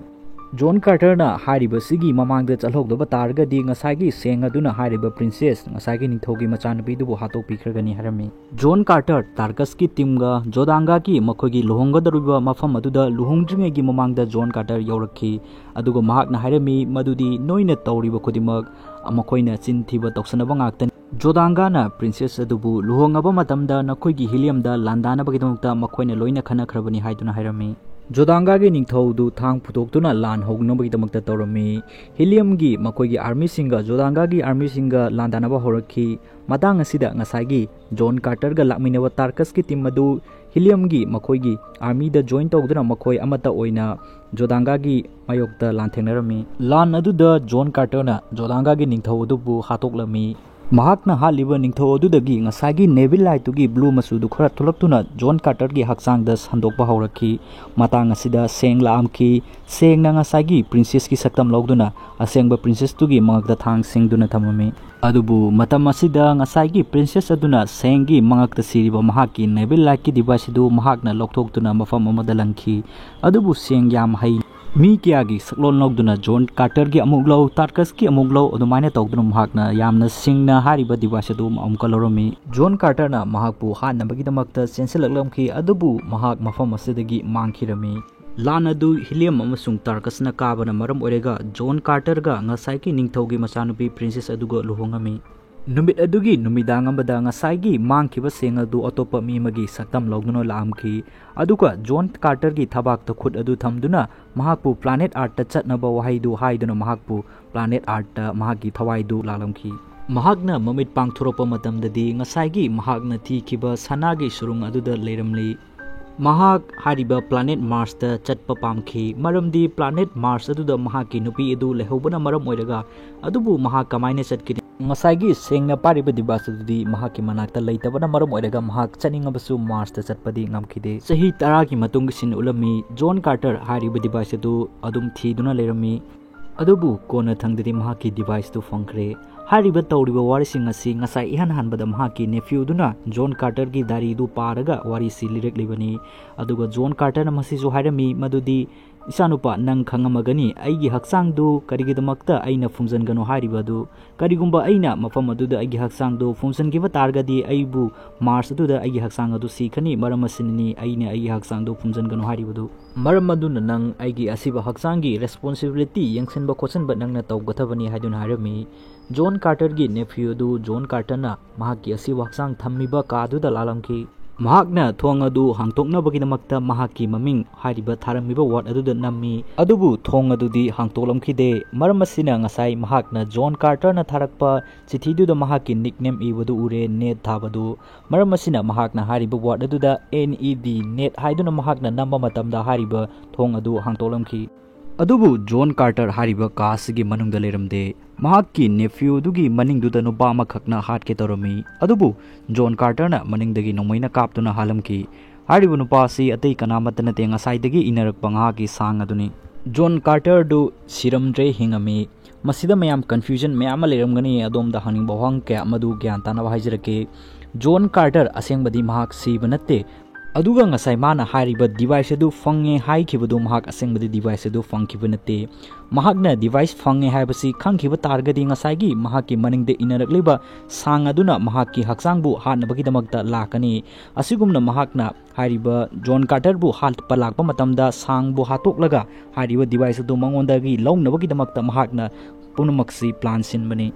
ꯖꯣꯟ ꯀꯥꯔꯇꯔꯅ ꯍꯥꯏꯔꯤꯕꯁꯤꯒꯤ ꯃꯃꯥꯡꯗ ꯆꯠꯍꯧꯗꯕ ꯇꯥꯔꯒꯗꯤ ꯉꯁꯥꯏꯒꯤ ꯁꯦꯡ ꯑꯗꯨꯅ ꯍꯥꯏꯔꯤꯕ ꯄ꯭ꯔꯤꯟꯁꯦꯁ, ꯉꯁꯥꯏꯒꯤ ꯅꯤꯡꯊꯧꯒꯤ ꯃꯆꯥꯅꯨꯄꯤꯗꯨꯕꯨ ꯍꯥꯠꯇꯣꯛꯄꯤꯈ꯭ꯔꯒꯅꯤ ꯍꯥꯏꯔꯝꯃꯤ꯫ ꯖꯣꯟ ꯀꯥꯔꯇꯔ ꯇꯥꯔꯀꯁꯀꯤ ꯇꯤꯝꯒ ꯖꯣꯗꯥꯡꯒꯥꯒꯤ ꯃꯈꯣꯏꯒꯤ ꯂꯨꯍꯣꯡꯒꯗꯧꯔꯤꯕ ꯃꯐꯝ ꯑꯗꯨꯗ ꯂꯨꯍꯣꯡꯗ꯭ꯔꯤꯉꯩꯒꯤ ꯃꯃꯥꯡꯗ ꯖꯣꯟ ꯀꯥꯔꯇꯔ ꯌꯧꯔꯛꯈꯤ, ꯑꯗꯨꯒ ꯃꯍꯥꯛꯅ ꯍꯥꯏꯔꯝꯃꯤ ꯃꯗꯨꯗꯤ ꯅꯣꯏꯅ ꯇꯧꯔꯤꯕ ꯈꯨꯗꯤꯡꯃꯛ ꯃꯈꯣꯏꯅ ꯆꯤꯟ ꯊꯤꯕ ꯇꯧꯁꯟꯅꯕ ꯉꯥꯛꯇꯅꯤ꯫ ꯖꯣꯗꯥꯡꯒꯥꯅ ꯄ꯭ꯔꯤꯟꯁꯦꯁ ꯑꯗꯨꯕꯨ ꯂꯨꯍꯣꯡꯉꯕ ꯃꯇꯝꯗ ꯅꯈꯣꯏꯒꯤ ꯍꯤꯂꯤꯌꯝꯗ ꯂꯥꯟꯗꯥꯅꯕꯒꯤꯗꯃꯛꯇ ꯃꯈꯣꯏꯅ ꯂꯣꯏꯅ ꯈꯟꯅꯈ꯭ꯔꯕꯅꯤ ꯍꯥꯏꯗꯨꯅ ꯍꯥꯏꯔꯝꯃꯤ꯫ ꯖꯣꯗꯥꯡꯒꯥꯒꯤ ꯅꯤꯡꯊꯧꯗꯨ ꯊꯥꯡ ꯄꯨꯊꯣꯛꯇꯨꯅ ꯂꯥꯟ ꯍꯧꯅꯕꯒꯤꯗꯃꯛꯇ ꯇꯧꯔꯝꯃꯤ꯫ ꯍꯤꯂꯤꯌꯝꯒꯤ ꯃꯈꯣꯏꯒꯤ ꯑꯥꯔꯃꯤꯁꯤꯡꯒ ꯖꯣꯗꯥꯡꯒꯥꯒꯤ ꯑꯥꯔꯃꯤꯁꯤꯡꯒ ꯂꯥꯟꯗꯥꯅꯕ ꯍꯧꯔꯛꯈꯤ꯫ ꯃꯇꯥꯡ ꯑꯁꯤꯗ ꯉꯁꯥꯏꯒꯤ ꯖꯣꯟ ꯀꯥꯔꯇꯔꯒ ꯂꯥꯛꯃꯤꯟꯅꯕ ꯇꯥꯔꯀꯁꯀꯤ ꯇꯤꯝ ꯑꯗꯨ ꯍꯤꯂꯤꯌꯝꯒꯤ ꯃꯈꯣꯏꯒꯤ ꯑꯥꯔꯃꯤꯗ ꯖꯣꯏꯟ ꯇꯧꯗꯨꯅ ꯃꯈꯣꯏ ꯑꯃꯠꯇ ꯑꯣꯏꯅ ꯖꯣꯗꯥꯡꯒꯥꯒꯤ ꯃꯥꯌꯣꯛꯇ ꯂꯥꯟꯊꯦꯡꯅꯔꯝꯃꯤ꯫ ꯂꯥꯟ ꯑꯗꯨꯗ ꯖꯣꯟ ꯀꯥꯔꯇꯔꯅ ꯖꯣꯗꯥꯡꯒꯥꯒꯤ ꯅꯤꯡꯊꯧ ꯑꯗꯨꯕꯨ ꯍꯥꯠꯇꯣꯛꯂꯝꯃꯤ꯫ ꯃꯍꯥꯛꯅ ꯍꯥꯠꯂꯤꯕ ꯅꯤꯡꯊꯧ ꯑꯗꯨꯗꯒꯤ ꯉꯁꯥꯏꯒꯤ Neville Lightꯇꯨꯒꯤ blue ꯃꯆꯨꯗꯨ ꯈꯔ ꯊꯣꯛꯂꯛꯇꯨꯅ ꯖꯣꯟ ꯀꯥꯔꯇꯔꯒꯤ ꯍꯛꯆꯥꯡꯗ ꯁꯟꯗꯣꯛꯄ ꯍꯧꯔꯛꯈꯤ꯫ ꯃꯇꯥꯡ ꯑꯁꯤꯗ ꯁꯦꯡ ꯂꯥꯛꯑꯝꯈꯤ꯫ ꯁꯦꯡꯅ ꯉꯁꯥꯏꯒꯤ princessꯀꯤ ꯁꯛꯇꯝ ꯂꯧꯗꯨꯅ ꯑꯁꯦꯡꯕ princessꯇꯨꯒꯤ ꯃꯉꯛꯇ ꯊꯥꯡ ꯁꯤꯡꯗꯨꯅ ꯊꯝꯃꯝꯃꯤ꯫ ꯑꯗꯨꯕꯨ ꯃꯇꯝ ꯑꯁꯤꯗ ꯉꯁꯥꯏꯒꯤ princess ꯑꯗꯨꯅ ꯁꯦꯡꯒꯤ ꯃꯉꯛꯇ ꯁꯤꯔꯤꯕ ꯃꯍꯥꯛꯀꯤ Neville Lightꯀꯤ device ꯑꯗꯨ ꯃꯍꯥꯛꯅ ꯂꯧꯊꯣꯛꯇꯨꯅ ꯃꯐꯝ ꯑꯃꯗ ꯂꯪꯈꯤ꯫ ꯑꯗꯨꯕꯨ ꯁꯦꯡ ꯌꯥꯝ ꯍꯩ꯫ ꯃꯤ ꯀꯌꯥꯒꯤ ꯁꯛꯂꯣꯟ ꯂꯧꯗꯨꯅ ꯖꯣꯟ ꯀꯥꯔꯇꯔꯒꯤ ꯑꯃꯨꯛ ꯂꯧ, ꯇꯥꯔꯀꯁꯀꯤ ꯑꯃꯨꯛ ꯂꯧ, ꯑꯗꯨꯃꯥꯏꯅ ꯇꯧꯗꯨꯅ ꯃꯍꯥꯛꯅ ꯌꯥꯝꯅ ꯁꯤꯡꯅ ꯍꯥꯏꯔꯤꯕ device ꯑꯗꯨ ꯑꯃꯨꯛꯀ ꯂꯧꯔꯝꯃꯤ꯫ ꯖꯣꯟ ꯀꯥꯔꯇꯔꯅ ꯃꯍꯥꯛꯄꯨ ꯍꯥꯠꯅꯕꯒꯤꯗꯃꯛꯇ ꯆꯦꯟꯁꯤꯜꯂꯛꯂꯝꯈꯤ, ꯑꯗꯨꯕꯨ ꯃꯍꯥꯛ ꯃꯐꯝ ꯑꯁꯤꯗꯒꯤ ꯃꯥꯡꯈꯤꯔꯝꯃꯤ꯫ ꯂꯥꯟ ꯑꯗꯨ ꯍꯤꯂꯤꯌꯝ ꯑꯃꯁꯨꯡ ꯇꯥꯔꯀꯁꯅ ꯀꯥꯕꯅ ꯃꯔꯝ ꯑꯣꯏꯔꯒ ꯖꯣꯟ ꯀꯥꯔꯇꯔꯒ ꯉꯁꯥꯏꯒꯤ ꯅꯤꯡꯊꯧꯒꯤ ꯃꯆꯥꯅꯨꯄꯤ princess ꯑꯗꯨꯒ ꯂꯨꯍꯣꯡꯉꯝꯃꯤ꯫ ꯅꯨꯃꯤꯠ ꯑꯗꯨꯒꯤ ꯅꯨꯃꯤꯗꯥꯡ ꯑꯃꯗ ꯉꯁꯥꯏꯒꯤ ꯃꯥꯡꯈꯤꯕ ꯁꯦꯡ ꯑꯗꯨ ꯑꯇꯣꯞꯄ ꯃꯤ ꯑꯃꯒꯤ ꯁꯛꯇꯝ ꯂꯧꯗꯨꯅ ꯂꯥꯛꯑꯝꯈꯤ꯫ ꯑꯗꯨꯒ ꯖꯣꯟ ꯀꯥꯔꯇꯔꯒꯤ ꯊꯕꯥꯛꯇ ꯈꯨꯠ ꯑꯗꯨ ꯊꯝꯗꯨꯅ ꯃꯍꯥꯛꯄꯨ planet Earthꯇ ꯆꯠꯅꯕ ꯋꯥꯍꯩꯗꯨ ꯍꯥꯏꯗꯨꯅ ꯃꯍꯥꯛꯄꯨ planet Earthꯇ ꯃꯍꯥꯛꯀꯤ ꯊꯋꯥꯏꯗꯨ ꯂꯥꯛꯂꯝꯈꯤ꯫ ꯃꯍꯥꯛꯅ ꯃꯃꯤꯠ ꯄꯥꯡꯊꯣꯔꯛꯄ ꯃꯇꯝꯗꯗꯤ ꯉꯁꯥꯏꯒꯤ ꯃꯍꯥꯛꯅ ꯊꯤꯈꯤꯕ ꯁꯅꯥꯒꯤ ꯁꯨꯔꯨꯡ ꯑꯗꯨꯗ ꯂꯩꯔꯝꯂꯤ꯫ ꯃꯍꯥꯛ ꯍꯥꯏꯔꯤꯕ planet Marsꯇ ꯆꯠꯄ ꯄꯥꯝꯈꯤ, ꯃꯔꯝꯗꯤ planet Mars ꯑꯗꯨꯗ ꯃꯍꯥꯛꯀꯤ ꯅꯨꯄꯤ ꯑꯗꯨ ꯂꯩꯍꯧꯕꯅ ꯃꯔꯝ ꯑꯣꯏꯔꯒ꯫ ꯑꯗꯨꯕꯨ ꯃꯍꯥꯛ ꯀꯃꯥꯏꯅ ꯆꯠꯀꯅꯤ? ꯉꯁꯥꯏꯒꯤ ꯁꯦꯡꯅ ꯄꯥꯏꯔꯤꯕ device ꯑꯗꯨꯗꯤ ꯃꯍꯥꯛꯀꯤ ꯃꯅꯥꯛꯇ ꯂꯩꯇꯕꯅ ꯃꯔꯝ ꯑꯣꯏꯔꯒ ꯃꯍꯥꯛ ꯆꯠꯅꯤꯡꯉꯕꯁꯨ Marsꯇ ꯆꯠꯄꯗꯤ ꯉꯝꯈꯤꯗꯦ꯫ ꯆꯍꯤ ꯇꯔꯥꯒꯤ ꯃꯇꯨꯡꯒꯤ scene ꯎꯠꯂꯝꯃꯤ꯫ ꯖꯣꯟ ꯀꯥꯔꯇꯔ ꯍꯥꯏꯔꯤꯕ device ꯑꯗꯨ ꯑꯗꯨꯝ ꯊꯤꯗꯨꯅ ꯂꯩꯔꯝꯃꯤ꯫ ꯑꯗꯨꯕꯨ ꯀꯣꯟꯅꯊꯪꯗꯗꯤ ꯃꯍꯥꯛꯀꯤ deviceꯇꯨ ꯐꯪꯈ꯭ꯔꯦ꯫ ꯍꯥꯏꯔꯤꯕ ꯇꯧꯔꯤꯕ ꯋꯥꯔꯤꯁꯤꯡ ꯑꯁꯤ ꯉꯁꯥꯏ ꯏꯍꯥꯟ ꯍꯥꯟꯕꯗ ꯃꯍꯥꯛꯀꯤ nephewꯗꯨꯅ ꯖꯣꯟ ꯀꯥꯔꯇꯔꯒꯤ diaryꯗꯨ ꯄꯥꯔꯒ ꯋꯥꯔꯤꯁꯤ ꯂꯤꯔꯛꯂꯤꯕꯅꯤ꯫ ꯑꯗꯨꯒ ꯖꯣꯟ ꯀꯥꯔꯇꯔꯅ ꯃꯁꯤꯁꯨ ꯍꯥꯏꯔꯝꯃꯤ ꯃꯗꯨꯗꯤ, "ꯏꯆꯥꯅꯨꯄꯥ, ꯅꯪ ꯈꯪꯉꯝꯃꯒꯅꯤ ꯑꯩꯒꯤ ꯍꯛꯆꯥꯡꯗꯨ ꯀꯔꯤꯒꯤꯗꯃꯛꯇ ꯑꯩꯅ ꯐꯨꯝꯖꯤꯟꯒꯅꯨ ꯍꯥꯏꯔꯤꯕ ꯑꯗꯨ꯫ ꯀꯔꯤꯒꯨꯝꯕ ꯑꯩꯅ ꯃꯐꯝ ꯑꯗꯨꯗ ꯑꯩꯒꯤ ꯍꯛꯆꯥꯡꯗꯨ ꯐꯨꯝꯖꯤꯟꯈꯤꯕ ꯇꯥꯔꯒꯗꯤ ꯑꯩꯕꯨ Mars ꯑꯗꯨꯗ ꯑꯩꯒꯤ ꯍꯛꯆꯥꯡ ꯑꯗꯨ ꯁꯤꯈꯅꯤ꯫ ꯃꯔꯝ ꯑꯁꯤꯅꯅꯤ ꯑꯩꯅ ꯑꯩꯒꯤ ꯍꯛꯆꯥꯡꯗꯨ ꯐꯨꯝꯖꯤꯟꯒꯅꯨ ꯍꯥꯏꯔꯤꯕꯗꯨ꯫ ꯃꯔꯝ ꯑꯗꯨꯅ ꯅꯪ ꯑꯩꯒꯤ ꯑꯁꯤꯕ ꯍꯛꯆꯥꯡꯒꯤ responsibility ꯌꯦꯡꯁꯤꯟꯕ ꯈꯣꯠꯆꯤꯟꯕ ꯅꯪꯅ ꯇꯧꯒꯗꯕꯅꯤ" ꯍꯥꯏꯗꯨꯅ ꯍꯥꯏꯔꯝꯃꯤ꯫ ꯖꯣꯟ ꯀꯥꯔꯇꯔꯒꯤ nephewꯗꯨ ꯖꯣꯟ ꯀꯥꯔꯇꯔꯅ ꯃꯍꯥꯛꯀꯤ ꯑꯁꯤꯕ ꯍꯛꯆꯥꯡ ꯊꯝꯃꯤꯕ ꯀꯥꯗꯨꯗ ꯂꯥꯛꯂꯝꯈꯤ꯫ ꯃꯍꯥꯛꯅ ꯊꯣꯡ ꯑꯗꯨ ꯍꯥꯡꯗꯣꯛꯅꯕꯒꯤꯗꯃꯛꯇ ꯃꯍꯥꯛꯀꯤ ꯃꯃꯤꯡ ꯍꯥꯏꯔꯤꯕ ꯊꯥꯔꯝꯃꯤꯕ word ꯑꯗꯨꯗ ꯅꯝꯃꯤ꯫ ꯑꯗꯨꯕꯨ ꯊꯣꯡ ꯑꯗꯨꯗꯤ ꯍꯥꯡꯇꯣꯛꯂꯝꯈꯤꯗꯦ꯫ ꯃꯔꯝ ꯑꯁꯤꯅ ꯉꯁꯥꯏ ꯃꯍꯥꯛꯅ ꯖꯣꯟ ꯀꯥꯔꯇꯔꯅ ꯊꯥꯔꯛꯄ ꯆꯤꯊꯤꯗꯨꯗ ꯃꯍꯥꯛꯀꯤ nickname ꯏꯕꯗꯨ ꯎꯔꯦ, Ned ꯊꯥꯕꯗꯨ꯫ ꯃꯔꯝ ꯑꯁꯤꯅ ꯃꯍꯥꯛꯅ ꯍꯥꯏꯔꯤꯕ word ꯑꯗꯨꯗ N E D, Ned ꯍꯥꯏꯗꯨꯅ ꯃꯍꯥꯛꯅ ꯅꯝꯕ ꯃꯇꯝꯗ ꯍꯥꯏꯔꯤꯕ ꯊꯣꯡ ꯑꯗꯨ ꯍꯥꯡꯇꯣꯛꯂꯝꯈꯤ꯫ ꯑꯗꯨꯕꯨ ꯖꯣꯟ ꯀꯥꯔꯇꯔ ꯍꯥꯏꯔꯤꯕ ꯀꯥ ꯑꯁꯤꯒꯤ ꯃꯅꯨꯡꯗ ꯂꯩꯔꯝꯗꯦ꯫ ꯃꯍꯥꯛꯀꯤ ꯅꯦꯐ꯭ꯌꯨꯗꯨꯒꯤ ꯃꯅꯤꯡꯗꯨꯗ ꯅꯨꯄꯥ ꯑꯃꯈꯛꯅ ꯍꯥꯠꯀꯦ ꯇꯧꯔꯝꯃꯤ꯫ ꯑꯗꯨꯕꯨ ꯖꯣꯟ ꯀꯥꯔꯇꯔꯅ ꯃꯅꯤꯡꯗꯒꯤ ꯅꯣꯡꯃꯩꯅ ꯀꯥꯞꯇꯨꯅ ꯍꯥꯠꯂꯝꯈꯤ꯫ ꯍꯥꯏꯔꯤꯕ ꯅꯨꯄꯥ ꯑꯁꯤ ꯑꯇꯩ ꯀꯅꯥꯃꯠꯇ ꯅꯠꯇꯦ, ꯉꯁꯥꯏꯗꯒꯤ ꯏꯟꯅꯔꯛꯄ ꯃꯍꯥꯛꯀꯤ ꯁꯥꯡ ꯑꯗꯨꯅꯤ꯫ ꯖꯣꯟ ꯀꯥꯔꯇꯔꯗꯨ ꯁꯤꯔꯝꯗ꯭ꯔꯦ, ꯍꯤꯡꯉꯝꯃꯤ꯫ ꯃꯁꯤꯗ ꯃꯌꯥꯝ ꯀꯟꯐ꯭ꯌꯨꯖꯟ ꯃꯌꯥꯝ ꯑꯃ ꯂꯩꯔꯝꯒꯅꯤ꯫ ꯑꯗꯣꯝꯗ ꯍꯪꯅꯤꯡꯕ ꯋꯥꯍꯪ ꯀꯌꯥ ꯑꯃꯗꯨ ꯒ꯭ꯌꯥꯟ ꯇꯥꯅꯕ ꯍꯥꯏꯖꯔꯛꯀꯦ꯫ ꯖꯣꯟ ꯀꯥꯔꯇꯔ ꯑꯁꯦꯡꯕꯗꯤ ꯃꯍꯥꯛ ꯁꯤꯕ ꯅꯠꯇꯦ꯫ ꯑꯗꯨꯒ ꯉꯁꯥꯏ ꯃꯥꯅ ꯍꯥꯏꯔꯤꯕ ꯗꯤꯚꯥꯏꯁ ꯑꯗꯨ ꯐꯪꯉꯦ ꯍꯥꯏꯈꯤꯕꯗꯨ ꯃꯍꯥꯛ ꯑꯁꯦꯡꯕꯗꯤ ꯗꯤꯚꯥꯏꯁ ꯑꯗꯨ ꯐꯪꯈꯤꯕ ꯅꯠꯇꯦ꯫ ꯃꯍꯥꯛꯅ ꯗꯤꯚꯥꯏꯁ ꯐꯪꯉꯦ ꯍꯥꯏꯕꯁꯤ ꯈꯪꯈꯤꯕ ꯇꯥꯔꯒꯗꯤ ꯉꯁꯥꯏꯒꯤ ꯃꯍꯥꯛꯀꯤ ꯃꯅꯤꯡꯗ ꯏꯟꯅꯔꯛꯂꯤꯕ ꯁꯥꯡ ꯑꯗꯨꯅ ꯃꯍꯥꯛꯀꯤ ꯍꯛꯆꯥꯡꯕꯨ ꯍꯥꯠꯅꯕꯒꯤꯗꯃꯛꯇ ꯂꯥꯛꯀꯅꯤ꯫ ꯑꯁꯤꯒꯨꯝꯅ ꯃꯍꯥꯛꯅ ꯍꯥꯏꯔꯤꯕ ꯖꯣꯟ ꯀꯥꯔꯇꯔꯕꯨ ꯍꯥꯠꯄ ꯂꯥꯛꯄ ꯃꯇꯝꯗ ꯁꯥꯡꯕꯨ ꯍꯥꯠꯇꯣꯛꯂꯒ ꯍꯥꯏꯔꯤꯕ ꯗꯤꯚꯥꯏꯁ ꯑꯗꯨ ꯃꯉꯣꯟꯗꯒꯤ ꯂꯧꯅꯕꯒꯤꯗꯃꯛꯇ ꯃꯍꯥꯛꯅ ꯄꯨꯝꯅꯃꯛꯁꯤ ꯄ꯭ꯂꯥꯟ ꯁꯤꯟꯕꯅꯤ꯫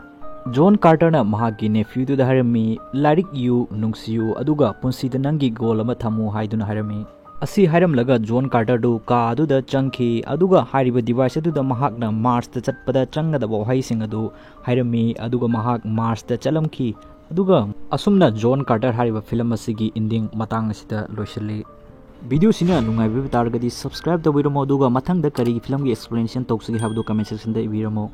ꯖꯣꯟ ꯀꯥꯔꯇꯔꯅ ꯃꯍꯥꯛꯀꯤ ꯅꯦꯐ꯭ꯌꯨꯗꯨꯗ ꯍꯥꯏꯔꯝꯃꯤ, "ꯂꯥꯏꯔꯤꯛ ꯏꯌꯨ, ꯅꯨꯡꯁꯤꯌꯨ, ꯑꯗꯨꯒ ꯄꯨꯟꯁꯤꯗ ꯅꯪꯒꯤ ꯒꯣꯜ ꯑꯃ ꯊꯝꯃꯨ" ꯍꯥꯏꯗꯨꯅ ꯍꯥꯏꯔꯝꯃꯤ꯫ ꯑꯁꯤ ꯍꯥꯏꯔꯝꯂꯒ ꯖꯣꯟ ꯀꯥꯔꯇꯔꯗꯨ ꯀꯥ ꯑꯗꯨꯗ ꯆꯪꯈꯤ, ꯑꯗꯨꯒ ꯍꯥꯏꯔꯤꯕ ꯗꯤꯚꯥꯏꯁ ꯑꯗꯨꯗ ꯃꯍꯥꯛꯅ ꯃꯥꯔꯁꯇ ꯆꯠꯄꯗ ꯆꯪꯒꯗꯕ ꯋꯥꯍꯩꯁꯤꯡ ꯑꯗꯨ ꯍꯥꯏꯔꯝꯃꯤ, ꯑꯗꯨꯒ ꯃꯍꯥꯛ ꯃꯥꯔꯁꯇ ꯆꯠꯂꯝꯈꯤ꯫ ꯑꯗꯨꯒ ꯑꯁꯨꯝꯅ ꯖꯣꯟ ꯀꯥꯔꯇꯔ ꯍꯥꯏꯔꯤꯕ ꯐꯤꯂꯝ ꯑꯁꯤꯒꯤ ꯏꯟꯗꯤꯡ ꯃꯇꯥꯡ ꯑꯁꯤꯗ ꯂꯣꯏꯁꯤꯜꯂꯤ꯫ ꯚꯤꯗꯤꯑꯣꯁꯤꯅ ꯅꯨꯡꯉꯥꯏꯕꯤꯕ ꯇꯥꯔꯒꯗꯤ subscribe ꯇꯧꯕꯤꯔꯝꯃꯣ, ꯑꯗꯨꯒ ꯃꯊꯪꯗ ꯀꯔꯤꯒꯤ ꯐꯤꯂꯝꯒꯤ explanation ꯇꯧꯁꯤꯒꯦ ꯍꯥꯏꯕꯗꯨ comment sectionꯗ ꯏꯕꯤꯔꯝꯃꯣ꯫